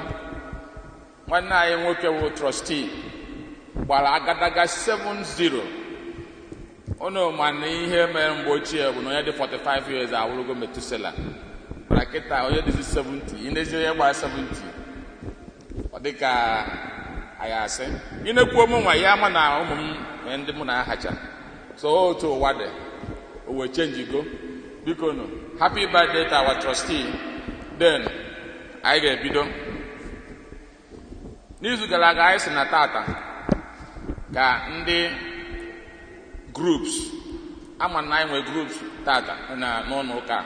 Speaker 5: nwanne anyị nwoke wụ trustee gbara agadaga 7-0. Unu ma na ihe mere mgbe ochie bụ na onye dị 45 years awụrụgo Metusela, mana kịta onye dịzi 70, ịnezi onye gbara 70 ọ dịka anyị asị ị na-ekwu ụmụ nwa ya ama na ụmụ m na ndị mụ na ha hacha. So otu ụwa dị, o wee change go. Biko nụ, happy birthday to our trustee. Then anyị ga-ebido. N'izu gara aga anyị si na tata ka ndị groups ama na anyị nwere groups tata na n'ụlọ ụka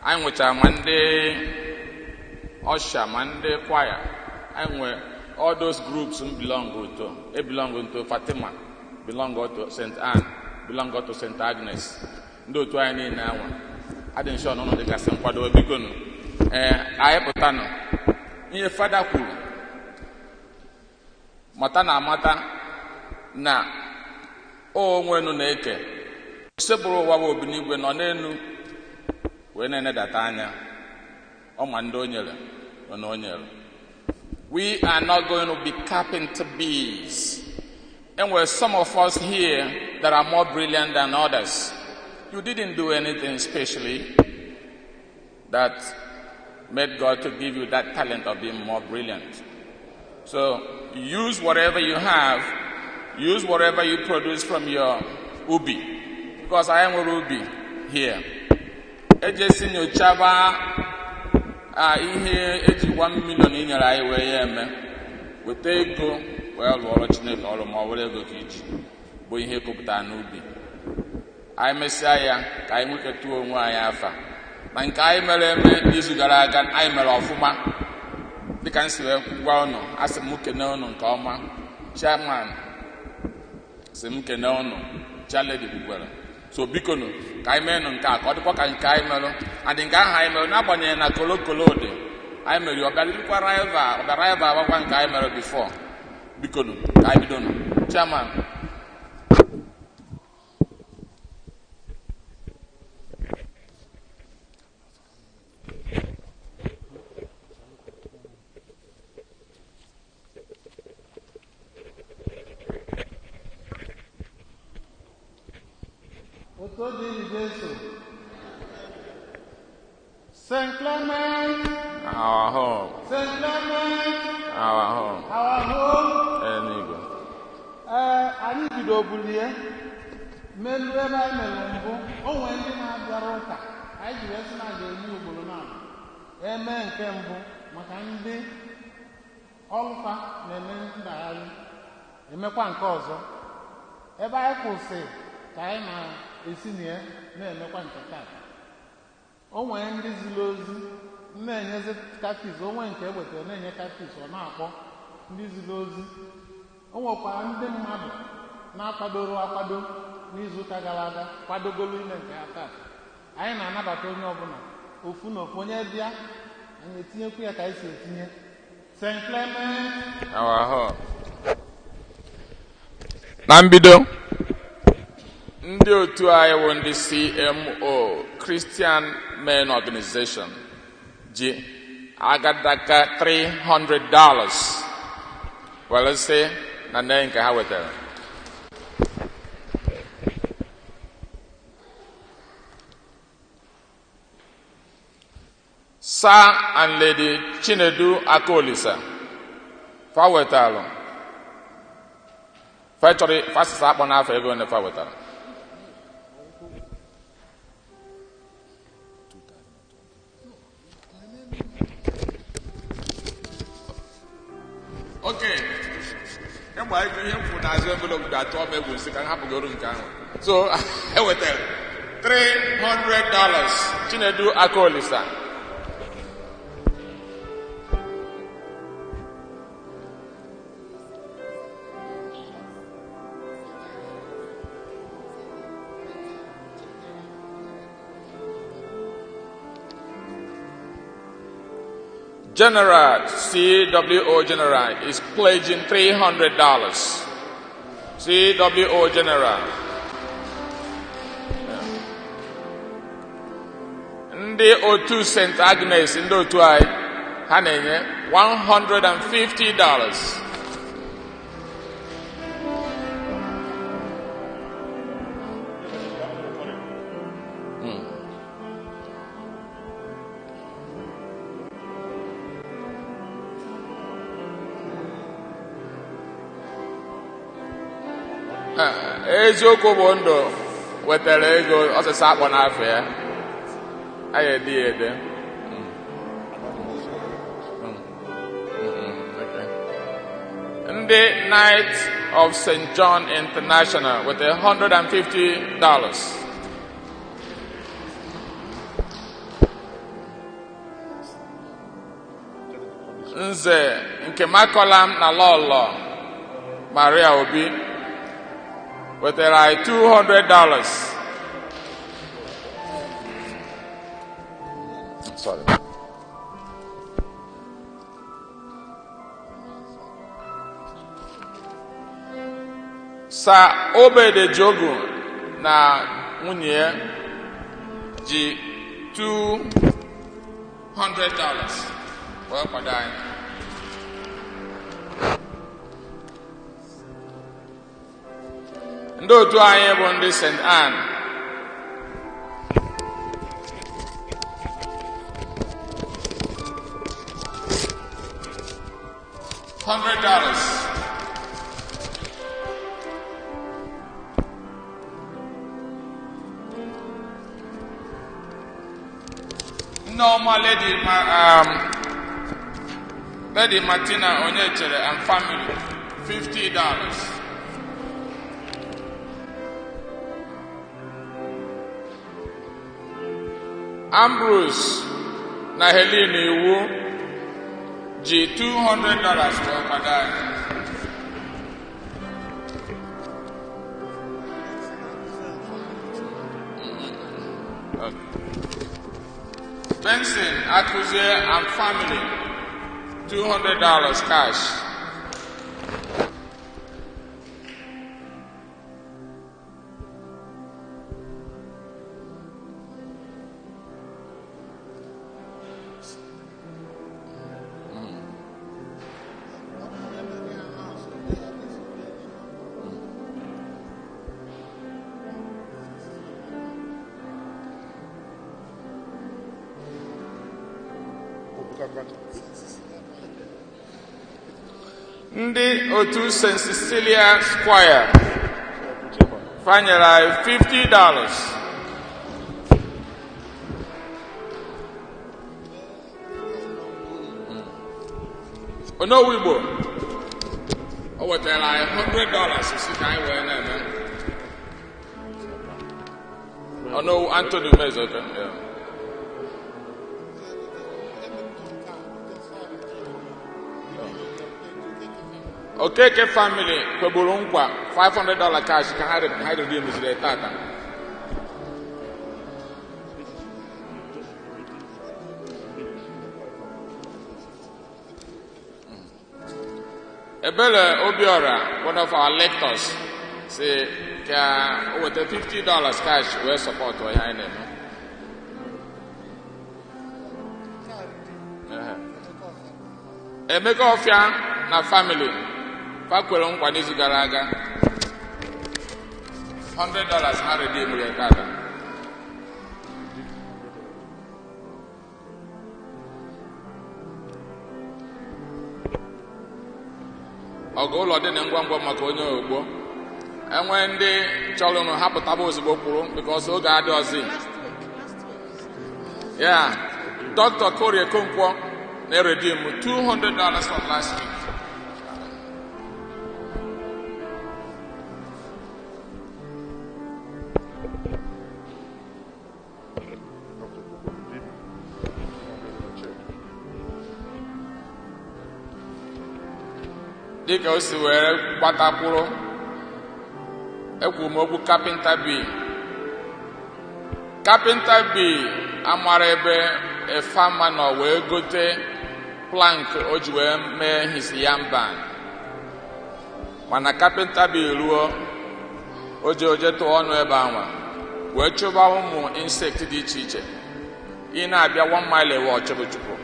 Speaker 5: anyị nwechara, ma ndị usher ma ndị choir, anyị nwere all those groups m belong to. E belong to Fatima, belong to St. Anne, belong to St. Agnes. Ndị otu anyị niile anwa adị nsọ n'ụlọ dịgasị nkwado. Biko nụ, ee, anyị pụtanụ ihe fada kwuru, mata na amata na onwenu na-eke sekpụrụ ụwa bụ obinigwe nọ n'elu wee na-enedata anya ọma ndị o nyere nọ na o nyere. We are not going to be carpenter bees. And were some of us here that are more brilliant than others. You didn't do anything specially that made God to give you that talent of being more brilliant. So use whatever you have, use whatever you produce from your ubi. Because I am a ubi here. Ejesi nyochaba ihe eji 1 million inyere anyị wee ya eme, weta ego wee lụọrọ Chineke ọrụ, ma ọ were ego ka iji bụ ihe kụpụtara n'ubi. Anyị mesịa ya ka anyị nweketụọ onwe anyị afa na nke anyị mere eme n'izu gara aga. Anyị mere ọfụma dịka m si wee gwa ụnụ. Asị m kene ụnụ nke ọma. Chairman si m kene ụnụ, chairlady kwukwere. So bikonu, ka anyị meenụ nke a ka ọ dịkwa ka nke anyị merụ adị nke ahụ anyị merụ, n'agbanyeghị na kolokolo dị anyị mere ọbịarịkwa rival, ọbịa rival agbakwa nke anyị mere before. Bikonu, ka anyị bidonu. Chairman.
Speaker 4: Oto dịrị Jesu. St. Clement,
Speaker 5: Our home.
Speaker 4: St. Clement,
Speaker 5: Our home.
Speaker 4: Our home.
Speaker 5: Eluigwe.
Speaker 4: Ee, anyị bido bulie melu ebe anyị mere mbụ. O nwere ndị na-abịara ụka anyị ji wee sị na a ga-eme ugboro na eme nke mbụ maka ndị ọlụfa na-eme ndagharị, emekwa nke ọzọ ebe anyị kwụsị ka anyị na-esi na ya na-emekwa nke tata. O nwere ndị ziri ozi na-enyezi katis, o nwee nke e wetara na-enye katis, ọ na-akpọ ndị ziri ozi. O nwekwara ndị mmadụ na-akwadoro akwado n'izuụka gara aga kwadogolo ime nke ha tata. Anyị na-anabata onye ọbụla ofu na ofu. Onye bịa, anyị etinyekwu ya ka anyị si etinye. St. Clement,
Speaker 5: Our home. Na mbido, ndị otu anyị wụ ndị CMO, Christian Men Organization, ji agadaka $300 were sị na nne nke ha wetara. Sir and Lady Chinedu Akolisa fa wetalụ, fa chọrọ fa sịsa akpọ n'afọ ego ole fa wetara. Okay, ịgba ego ihe mfu n'azụ envelope ga-atụ m egwu nsị ka m hapụgoro nke ahụ. So e wetara $300 Chinedu Akolisa. General CWO General is pledging $300. CWO General. Ndị otu St. Agnes, ndị otu anyị, ha na-enye $150. Eziokwu bụ ndụ wetara ego ọsịsa akpọ n'afọ ya, a ya ede ya ede. Ndị Knight of St. John International with $150. Nze nke Makolam na Lọlọ Maria Obi wetara anyị $200. Sorry. Sir Obede Jogu na nwunye ya ji $200 wee kwado anyị. Ndị otu anyị bụ ndị St. Anne $100. Nneọma Lady Martina Onyechere and family $50. Ambrose na Helene Iwu ji $200 wee kwado anyị. Benson Akuzie and family $200 cash. Ndị otu St. Cecilia Square fanyere anyị $50. Onowu Igbo o wetara anyị $100 si ka anyị wee na-eme. Onowu Anthony Mezoka. Yeah. Okeke family kwegburu nkwa $500 cash ka ha redeemziri tata. Ebele Obiora, one of our lectors, Si ka o weta $50 cash wee sọpọtụ ihe anyị na-eme. Ehe. Emeka Ọfịa na family fa kwere nkwa n'izu gara aga $100 ha redeem ya tata. Ọgụ ụlọ dị na ngwa ngwa maka onye ogbo enwe ndị chọrọ ụnụ ha pụtaba ozugbo kwuru because oge adịghịzi. Yeah, Dr. Korie Okonkwo na-eredeem $200 from last week. Dịka o si were gbatakwuru, ekwuru m okwu Kapịnta B. Kapịnta B amara ebe efama nọ wee gote plank o ji wee mee his yamban. Mana Kapịnta B ruo o ji oje tụọ ọnụ ebe anwa wee chụba ụmụ insect dị iche iche. Ị na-abịa 1 mile away ọ chụbụ chụpụ,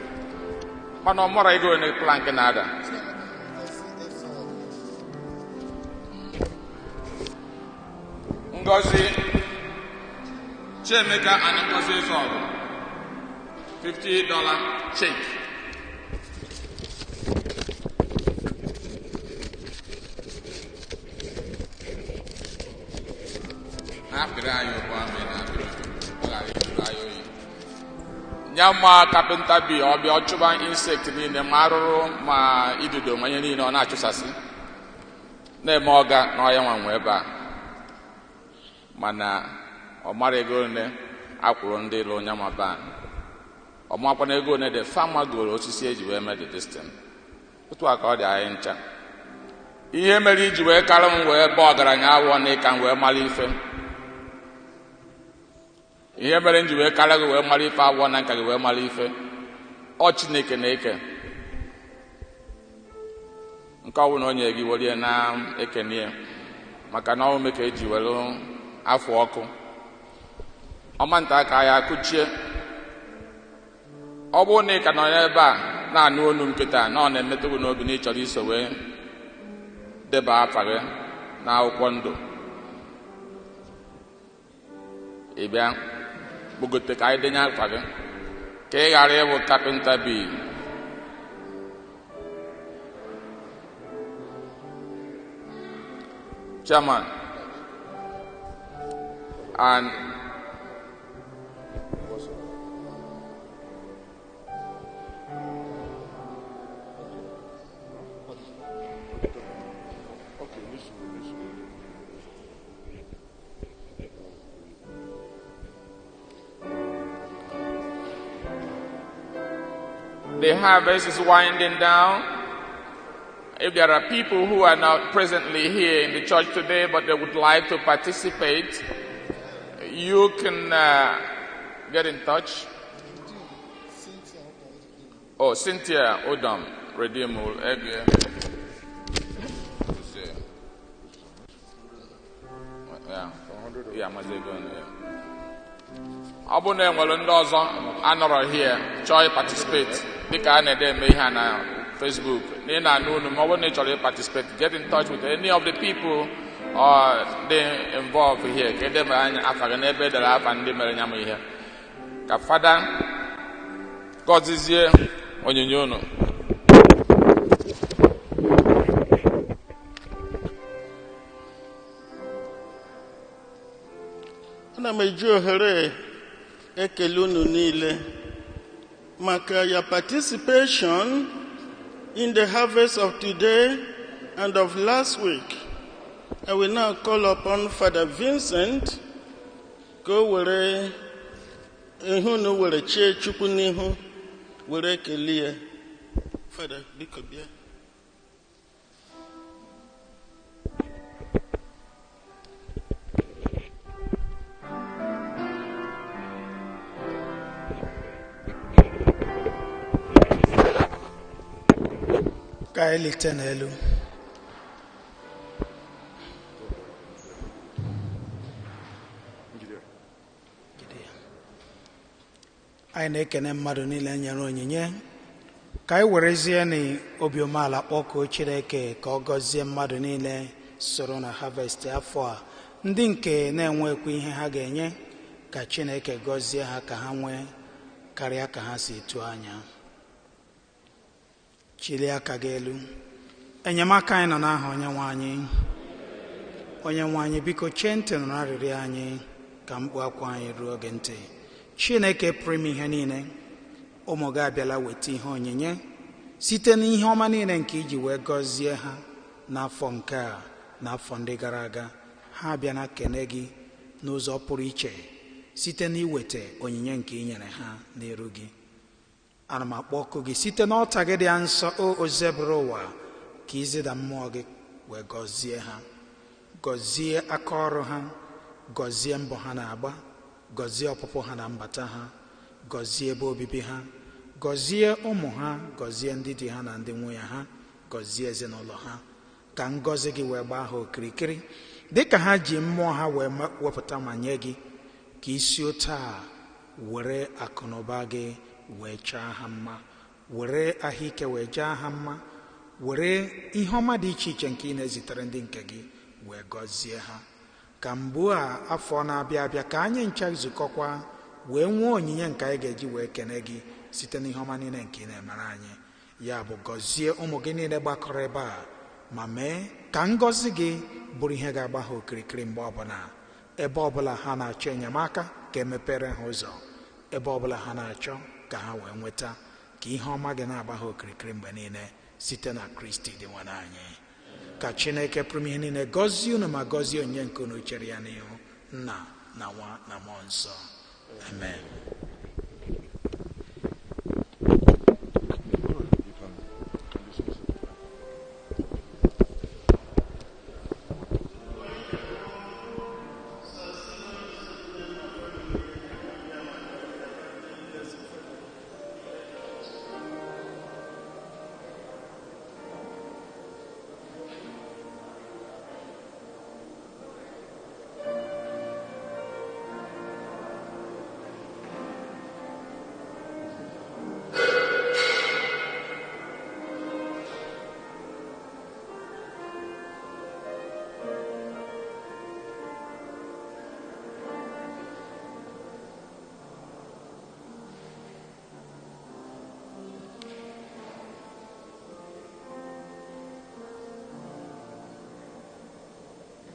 Speaker 5: mana ọ mara ego ole plank na-ada. Ngozi Chiemeka and Ngozi Ezeogu, $50 check. Na-apịrị anyị ụgbọ amị na-apịrị ọ ghara ịjụrụ anyị oyi. Nya ma Kapịnta B ọ bịa ọ chụba insect niile, ma arụrụ ma idudo ma ihe niile ọ na-achụsasị na-eme ọga na ọya nwa nwe ebe a, mana ọ mara ego ole akwụrụ ndị lụ onye ma ban, ọ makwana ego ole the farmer goro osisi eji wee mee the distance. Otu a ka ọ dị anyị ncha. Ihe mere iji wee kara m wee baa ọgaranya awọ na ịka m wee mara ife, ihe mere m ji wee kara gị wee mara ife awọ na nka gị wee mara ife, ọ Chineke na-eke nke ọ bụla onye gị werie na-ekene ya, maka na ọ ome ka eji were afọ ọkụ ọma nta aka ya akụchie. Ọ bụrụ na ị ka nọ n'ebe a na-anụ olu nkịta na ọ na-emetụ gị n'obi na ị chọrọ iso wee deba afa gị n'akwụkwọ ndụ, ị bịa gbogote ka anyị denye afa gị ka ị ghara ịbụ Kapịnta B. Chairman and the harvest is winding down. If there are people who are not presently here in the church today, but they would like to participate, you can get in touch. Oh, Cynthia Odom, redeem. Yeah, ọ bụrụ na enwere ndị ọzọ anọrọ here chọọ participate, dịka a na-ede eme ihe a na Facebook na ị na-anụ unu, ma ọ bụrụ na ị chọrọ participate, get in touch with any of the people or dị involved here ka edebara anya afa gị n'ebe edere afa ndị mere nya m ihe. Ka Fada gọzizie onyinye unu.
Speaker 4: Ana m eji ohere ekele unu niile maka your participation in the harvest of today and of last week. I will now call upon Father Vincent ka o were ihe unu were chie Chukwu n'ihu were kelee ya. Father, biko bịa.
Speaker 1: Ka anyị lite n'elu. Anyị na-ekene mmadụ niile nyere onyinye. Ka anyị werezie na obi umeala kpọkuo Chineke ka ọ gọzie mmadụ niile soro na harvest afọ a, ndị nke na-enwekwa ihe ha ga-enye, ka Chineke gọzie ha ka ha nwee karịa ka ha si tụọ anya. Chilie aka gị elu. Enyemaka anyị nọ n'aha Onyenwe anyị. Onyenwe anyị, biko chee ntị nụrụ arịrịọ anyị, ka mkpu akwa anyị ruo gị ntị. Chineke pụrụ ime ihe niile, ụmụ gị abịala weta ihe onyinye site n'ihe ọma niile nke iji wee gọzie ha n'afọ nke a na afọ ndị gara aga. Ha abịa kene gị n'ụzọ pụrụ iche site n'iweta onyinye nke i nyere ha n'iru gị. Ana m akpọ ọkụ gị site n'ọta gị dị nsọ, o ozebụrụ ụwa, ka izida mmụọ gị wee gọzie ha, gọzie aka ọrụ ha, gọzie mbọ ha na-agba, gọzie ọpụpụ ha na mbata ha, gọzie ebe obibi ha, gọzie ụmụ ha, gọzie ndị di ha na ndị nwunye ha, gọzie ezinụlọ ha. Ka ngọzi gị wee gbaa ha okirikiri dịka ha ji mmụọ ha wee wepụta ma nye gị, ka isi otu a were akụnụba gị wee chaa ha mma, were ahụike wee jaa ha mma, were ihe ọma dị iche iche nke ị na-ezitere ndị nke gị wee gọzie ha. Ka mgbu a afọ na-abịa abịa, ka anyị ncha zukọkwa wee nwee onyinye nke anyị ga-eji wee kene gị site n'ihe ọma niile nke ị na-emere anyị. Ya bụ, gọzie ụmụ gị niile gbakọrọ ebe a, ma mee ka ngọzi gị bụrụ ihe ga-agba ha okirikiri mgbe ọbụla. Ebe ọbụla ha na-achọ enyemaka, ka emepere ha ụzọ. Ebe ọbụla ha na-achọ, ka ha wee nweta, ka ihe ọma gị na-agba ha okirikiri mgbe niile, site na Kristi dị nwe anyị. Ka Chineke pụrụ ime ihe niile gọzie unu ma gọzie onyinye nke unu chere ya n'ihu, Nna na Nwa na Mmụọ Nsọ. Amen.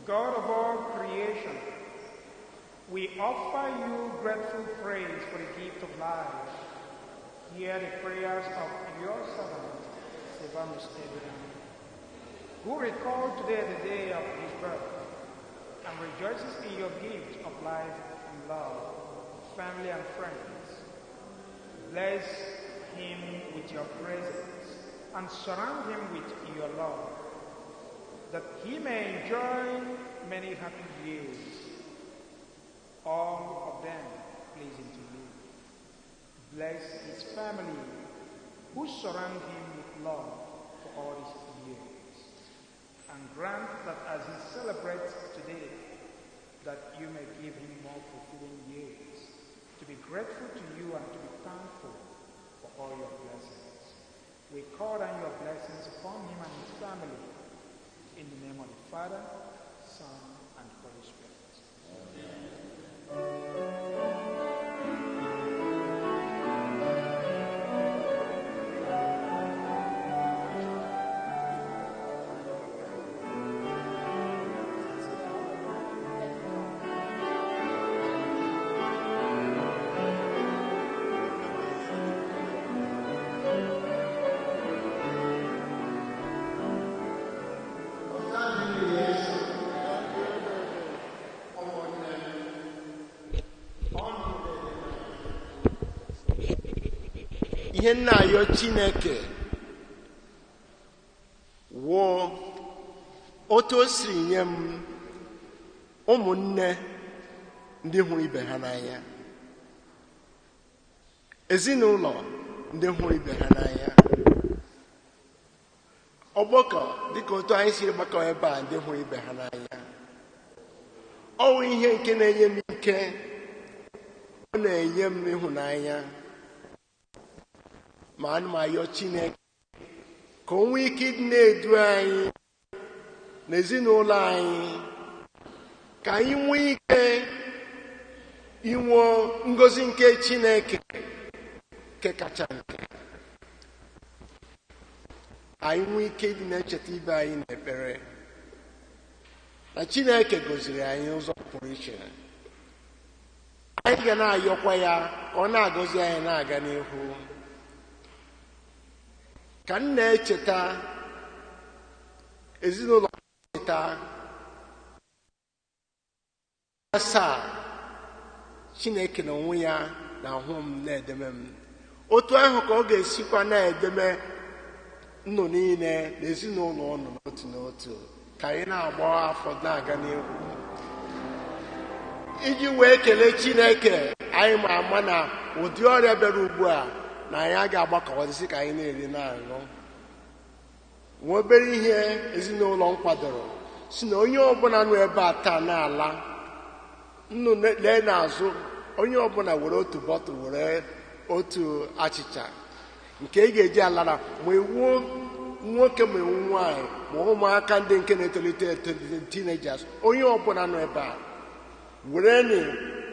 Speaker 1: God of all creation, we offer you grateful praise for the gift of life. Hear the prayers of your servant, Silvanus Abraham, who recalled today the day of his birth and rejoices in your gift of life and love, family and friends. Bless him with your presence and surround him with your love, that he may enjoy many happy years, all of them pleasing to you. Bless his family, who surround him with love for all these years, and grant that as he celebrates today, that you may give him more fulfilling years, to be grateful to you and to be thankful for all your blessings. We call down your blessings upon him and his family, in the name of the Father, Son, and Holy Spirit. Amen.
Speaker 6: Ihe nna ayọ Chineke wụọ otu o siri nye m ụmụnne ndị hụrụ ibe ha n'anya, ezinụlọ ndị hụrụ ibe ha n'anya, ọgbakọ dịka otu anyị siri gbakọ ebe a ndị hụrụ ibe ha n'anya. Ọ wụ ihe nke na-enye m ike, ọ na-enye m ịhụnanya. Ma ana m ayọ Chineke ka o nwee ike ịdị na-edu anyị n'ezinụlọ anyị, ka anyị nwee ike inwe ngozi nke Chineke nke kacha nke anyị nwee ike ịdị na-echeta ibe anyị n'ekpere na Chineke goziri anyị ụzọ pụrụ iche. Anyị ga na-ayọkwa ya ka ọ na-agọzi anyị na-aga n'ihu. Ka m na-echeta ezinụlọ, cheta asaa, Chineke na onwe ya na-ahụ m, na-edeme m otu ahụ ka ọ ga-esikwa na-edeme nnụ niile na ezinụlọ ụnụ n'otu n'otu, ka anyị na-agba afọ na-aga n'ihu iji wee kelee Chineke. Anyị ma ama na ụdị ọrịa bịara ugbu a na anyị ga-agbakọwazisi ka anyị na-eri na-aṅụ. Nwa obere ihe ezinụlọ m kwadoro si na onye ọbụla nọ ebe a taa na-ala nnu lee n'azụ, onye ọbụla were otu bọtụl, were otu achịcha nke ị ga-eji alara, ma iwu nwoke ma iwu nwaanyị ma ụmụaka ndị nke na-etolite etolite, teenagers, onye ọbụla nọ ebe a were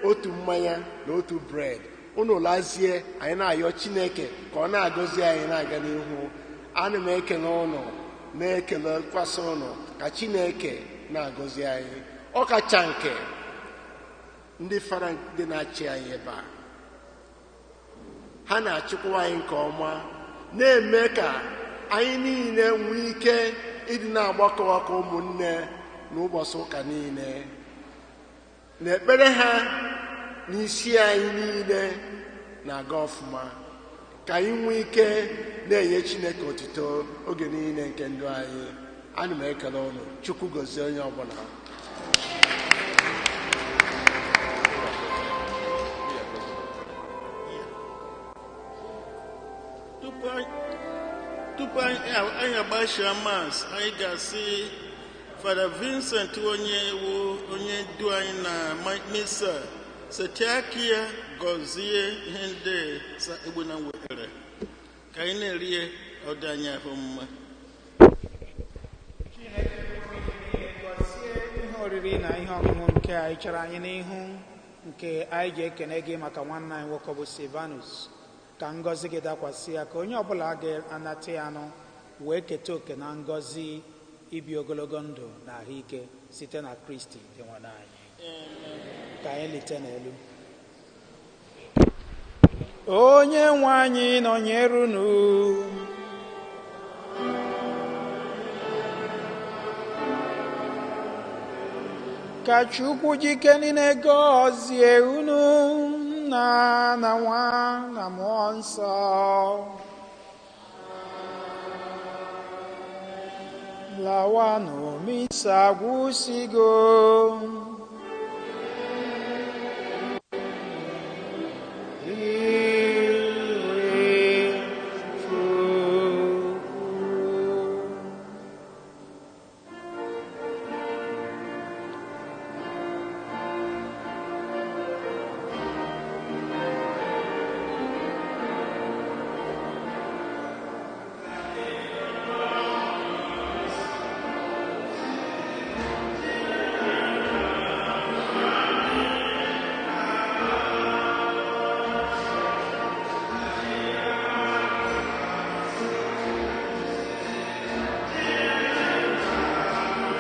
Speaker 6: otu mmanya na otu bred unu lazie. Anyị na-ayọ Chineke ka ọ na-agọzi anyị na-aga n'ihu. Ana m ekele ụnụ, na-ekelekwasị ụnụ, ka Chineke na-agọzi anyị, ọkacha nke ndị fara ndị na-achị anyị ebe a. Ha na-achịkwa anyị nke ọma, na-eme ka anyị niile nwee ike ịdị na-agbakọ aka ụmụnne n'ụbọchị ụka niile, na ekpere ha n'isi anyị niile na-aga ọfụma, ka anyị nwee ike na-enye Chineke otuto oge niile nke ndụ anyị. Ana m ekele ụnụ. Chukwu gozie onye ọbụla.
Speaker 4: Tupu anyị agbachaa Mass, anyị ga-asị Fada Vincent, onye wu onye du anyị na misa, sete aka ya gọzie ihe ndị sa egbu na wetara ka anyị na-eri ya, ọ dị anyị ahụ mma.
Speaker 1: Gọzie ihe oriri na ihe ọṅụṅụ nke anyị chere anyị n'ihu, nke anyị ji ekene gị maka nwanne anyị nwoke bụ Silvanus. Ka ngọzi gị dakwasị ya, ka onye ọbụla ga-anata ya anụ wee keta oke na ngọzi ibi ogologo ndụ na ahụike, site na Kristi dị nwanne anyị. Ka anyị lite n'elu. Onye nwe anyị nọnyere unu. Ka Chukwu jike niile gọzie unu, Nna na Nwa na Mmụọ Nsọ. Lawanụ, misa gwụsigo.